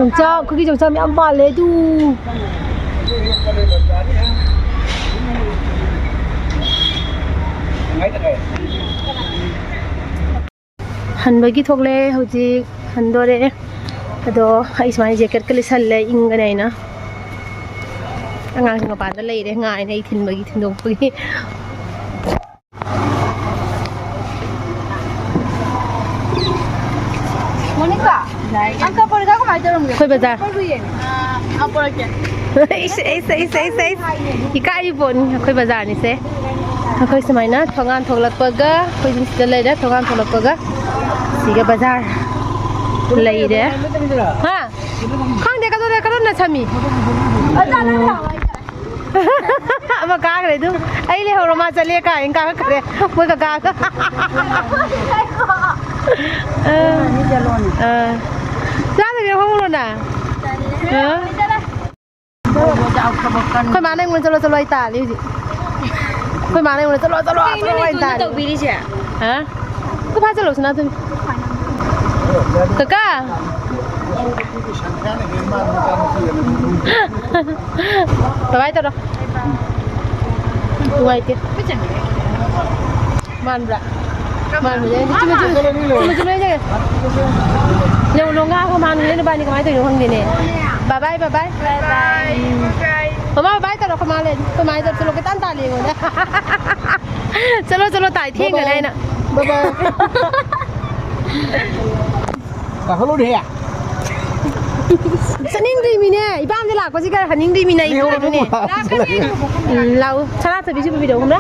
ꯌꯣꯡꯆꯥꯛ, ꯑꯩꯈꯣꯏꯒꯤ ꯌꯣꯡꯆꯥꯛ ꯃꯌꯥꯝ ꯄꯥꯜꯂꯦ ꯑꯗꯨ꯫ ꯍꯟꯕꯒꯤ ꯊꯣꯛꯂꯛꯑꯦ ꯍꯧꯖꯤꯛ, ꯍꯟꯗꯣꯔꯦ꯫ ꯑꯗꯣ ꯑꯩ ꯁꯨꯃꯥꯏꯅ ꯖꯦꯀꯦꯠꯀ ꯂꯤꯠꯁꯜꯂꯦ, ꯏꯪꯒꯅꯤ ꯍꯥꯏꯅ꯫ ꯑꯉꯥꯡꯁꯤꯡ ꯃꯄꯥꯟꯗ ꯂꯩꯔꯦ, ꯉꯥꯏꯅ ꯑꯩ ꯊꯤꯟꯕꯒꯤ, ꯊꯤꯟꯗꯣꯛꯄꯒꯤ꯫ ꯃꯣꯅꯤꯀꯥ, ꯑꯪꯀ ꯄꯣꯔꯤꯈꯥ ꯀꯃꯥꯏꯅ ꯇꯧꯔꯝꯒꯦ? ꯑꯩꯈꯣꯏ ꯕꯖꯥꯔ꯫ ꯄꯣꯔꯨꯏꯌꯦ꯫ ꯑꯥ, ꯄꯣꯔꯛꯀꯦ꯫ ꯏꯁ, ꯏꯁ, ꯏꯁ, ꯏꯁ, ꯏꯁ꯫ ꯏꯀꯥꯏꯔꯤ ꯄꯣꯠꯅꯤ ꯑꯩꯈꯣꯏ ꯕꯖꯥꯔꯅꯤꯁꯦ꯫ ꯑꯩꯈꯣꯏ ꯁꯨꯃꯥꯏꯅ ꯊꯣꯡꯒꯥꯟ ꯊꯣꯛꯂꯛꯄꯒ, ꯑꯩꯈꯣꯏ ꯁꯤꯗ ꯂꯩꯔꯦ, ꯊꯣꯡꯒꯥꯟ ꯊꯣꯛꯂꯛꯄꯒ ꯁꯤꯒ ꯕꯖꯥꯔ ꯂꯩꯔꯦ꯫ ꯍꯥ? ꯈꯪꯗꯦ, ꯀꯗꯣꯝꯗ, ꯀꯗꯣꯝꯗ ꯁꯝꯃꯤ? ꯑꯃ ꯀꯥꯈ꯭ꯔꯦ ꯑꯗꯨ꯫ ꯑꯩ ꯂꯩꯍꯧꯔꯣ, ꯃꯥ ꯆꯠꯂꯦ ꯀꯥꯏꯅ ꯀꯥꯈꯠꯈ꯭ꯔꯦ ꯃꯣꯏ ꯀꯀꯥꯒ꯫ ꯑ, ꯑ꯫ ꯆꯥꯗꯕꯤ ꯍꯧꯔꯣ ꯅꯪ꯫ ꯑ? ꯑꯩꯈꯣꯏ ꯃꯥꯅ ꯑꯩꯉꯣꯟꯗ "ꯆꯠꯂꯣ, ꯆꯠꯂꯣ" ꯑꯩ ꯇꯥꯜꯂꯤ ꯍꯧꯖꯤꯛ꯫ ꯑꯩꯈꯣꯏ ꯃꯥꯅ ꯑꯩꯉꯣꯟꯗ "ꯆꯠꯂꯣ, ꯆꯠꯂꯣ, ꯀꯩꯅꯣ ꯆꯠꯂꯣ" ꯑꯩ ꯅꯇꯣꯟꯗ ꯇꯥꯜꯂꯤ꯫ ꯇꯧꯕꯤꯔꯤꯁꯦ? ꯍꯥ? ꯈꯨꯐꯥ ꯆꯠꯂꯣ, ꯁꯅꯥꯇꯣꯝꯕꯤ꯫ ꯀꯀꯥ! ꯕꯥꯏ ꯕꯥꯏ ꯇꯧꯔꯣ꯫ ꯅꯨꯡꯉꯥꯏꯇꯦ꯫ ꯃꯥꯟꯕ꯭ꯔꯥ? ꯃꯥꯟꯕꯅꯦ꯫ ꯆꯨꯝꯃꯦ, ꯆꯨꯝꯃꯦ꯫ ꯆꯨꯝꯃꯦ, ꯆꯨꯝꯃꯦ, ꯆꯨꯝꯃꯦ꯫ ꯂꯣꯡ-, ꯂꯣꯡꯒꯥꯒ ꯃꯥꯟꯕꯅꯦ ꯅꯕꯥꯅꯤ, ꯀꯃꯥꯏꯅ ꯇꯧꯔꯤꯅꯣ ꯈꯪꯗꯦꯅꯦ꯫ ꯕꯥꯏ ꯕꯥꯏ, ꯕꯥꯏ ꯕꯥꯏ꯫ ꯕꯥꯏ ꯕꯥꯏ꯫ ꯃꯃꯥ ꯕꯥꯏ ꯕꯥꯏ ꯇꯧꯔꯣ, ꯑꯩꯈꯣꯏ ꯃꯥ ꯂꯩ꯫ ꯑꯩꯈꯣꯏ ꯃꯥ ꯆꯠꯂꯣ ꯀꯣꯏꯇꯥꯟ ꯇꯥꯜꯂꯤ ꯑꯩꯉꯣꯟꯗ꯫ ꯆꯠꯂꯣ, ꯆꯠꯂꯣ, ꯇꯥꯏ, ꯊꯦꯡꯒ꯭ꯔꯦ ꯍꯥꯏꯅ꯫ ꯕꯥꯏ ꯕꯥꯏ꯫ ꯀꯥꯈꯠꯂꯨꯅꯦꯍꯦ꯫ ꯆꯠꯅꯤꯡꯗ꯭ꯔꯤꯃꯤꯅꯦ, ꯏꯄꯥꯝꯗ ꯂꯥꯛꯄꯁꯤꯒ ꯍꯟꯅꯤꯡꯗ꯭ꯔꯤꯃꯤꯅꯦ, ꯑꯩ ꯂꯩꯍꯧꯔꯣ, ꯀꯩꯅꯣꯅꯦ꯫ ꯂꯩꯍꯧꯔꯣ꯫ ꯎꯝ, ꯂꯥꯛꯎ꯫ ꯁꯅꯥꯊꯣꯏꯕꯤꯁꯨ ꯄꯨꯕꯤꯔꯛꯎꯅ꯫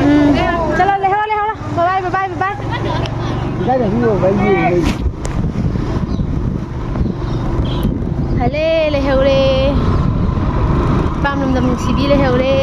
ꯎꯝ, ꯆꯠꯂꯣ, ꯂꯩꯍꯧꯔꯣ, ꯂꯩꯍꯧꯔꯣ꯫ ꯕꯥꯏ ꯕꯥꯏ, ꯕꯥꯏ ꯕꯥꯏ, ꯕꯥꯏ꯫ ꯏꯀꯥꯏꯗ ꯍꯨꯏ ꯌꯣꯡ ꯂꯩ꯫ ꯍꯜꯂꯦ, ꯂꯩꯍꯧꯔꯦ꯫ ꯏꯄꯥꯝ ꯂꯝꯗꯝ ꯅꯨꯡꯁꯤꯕꯤ ꯂꯩꯍꯧꯔꯦ꯫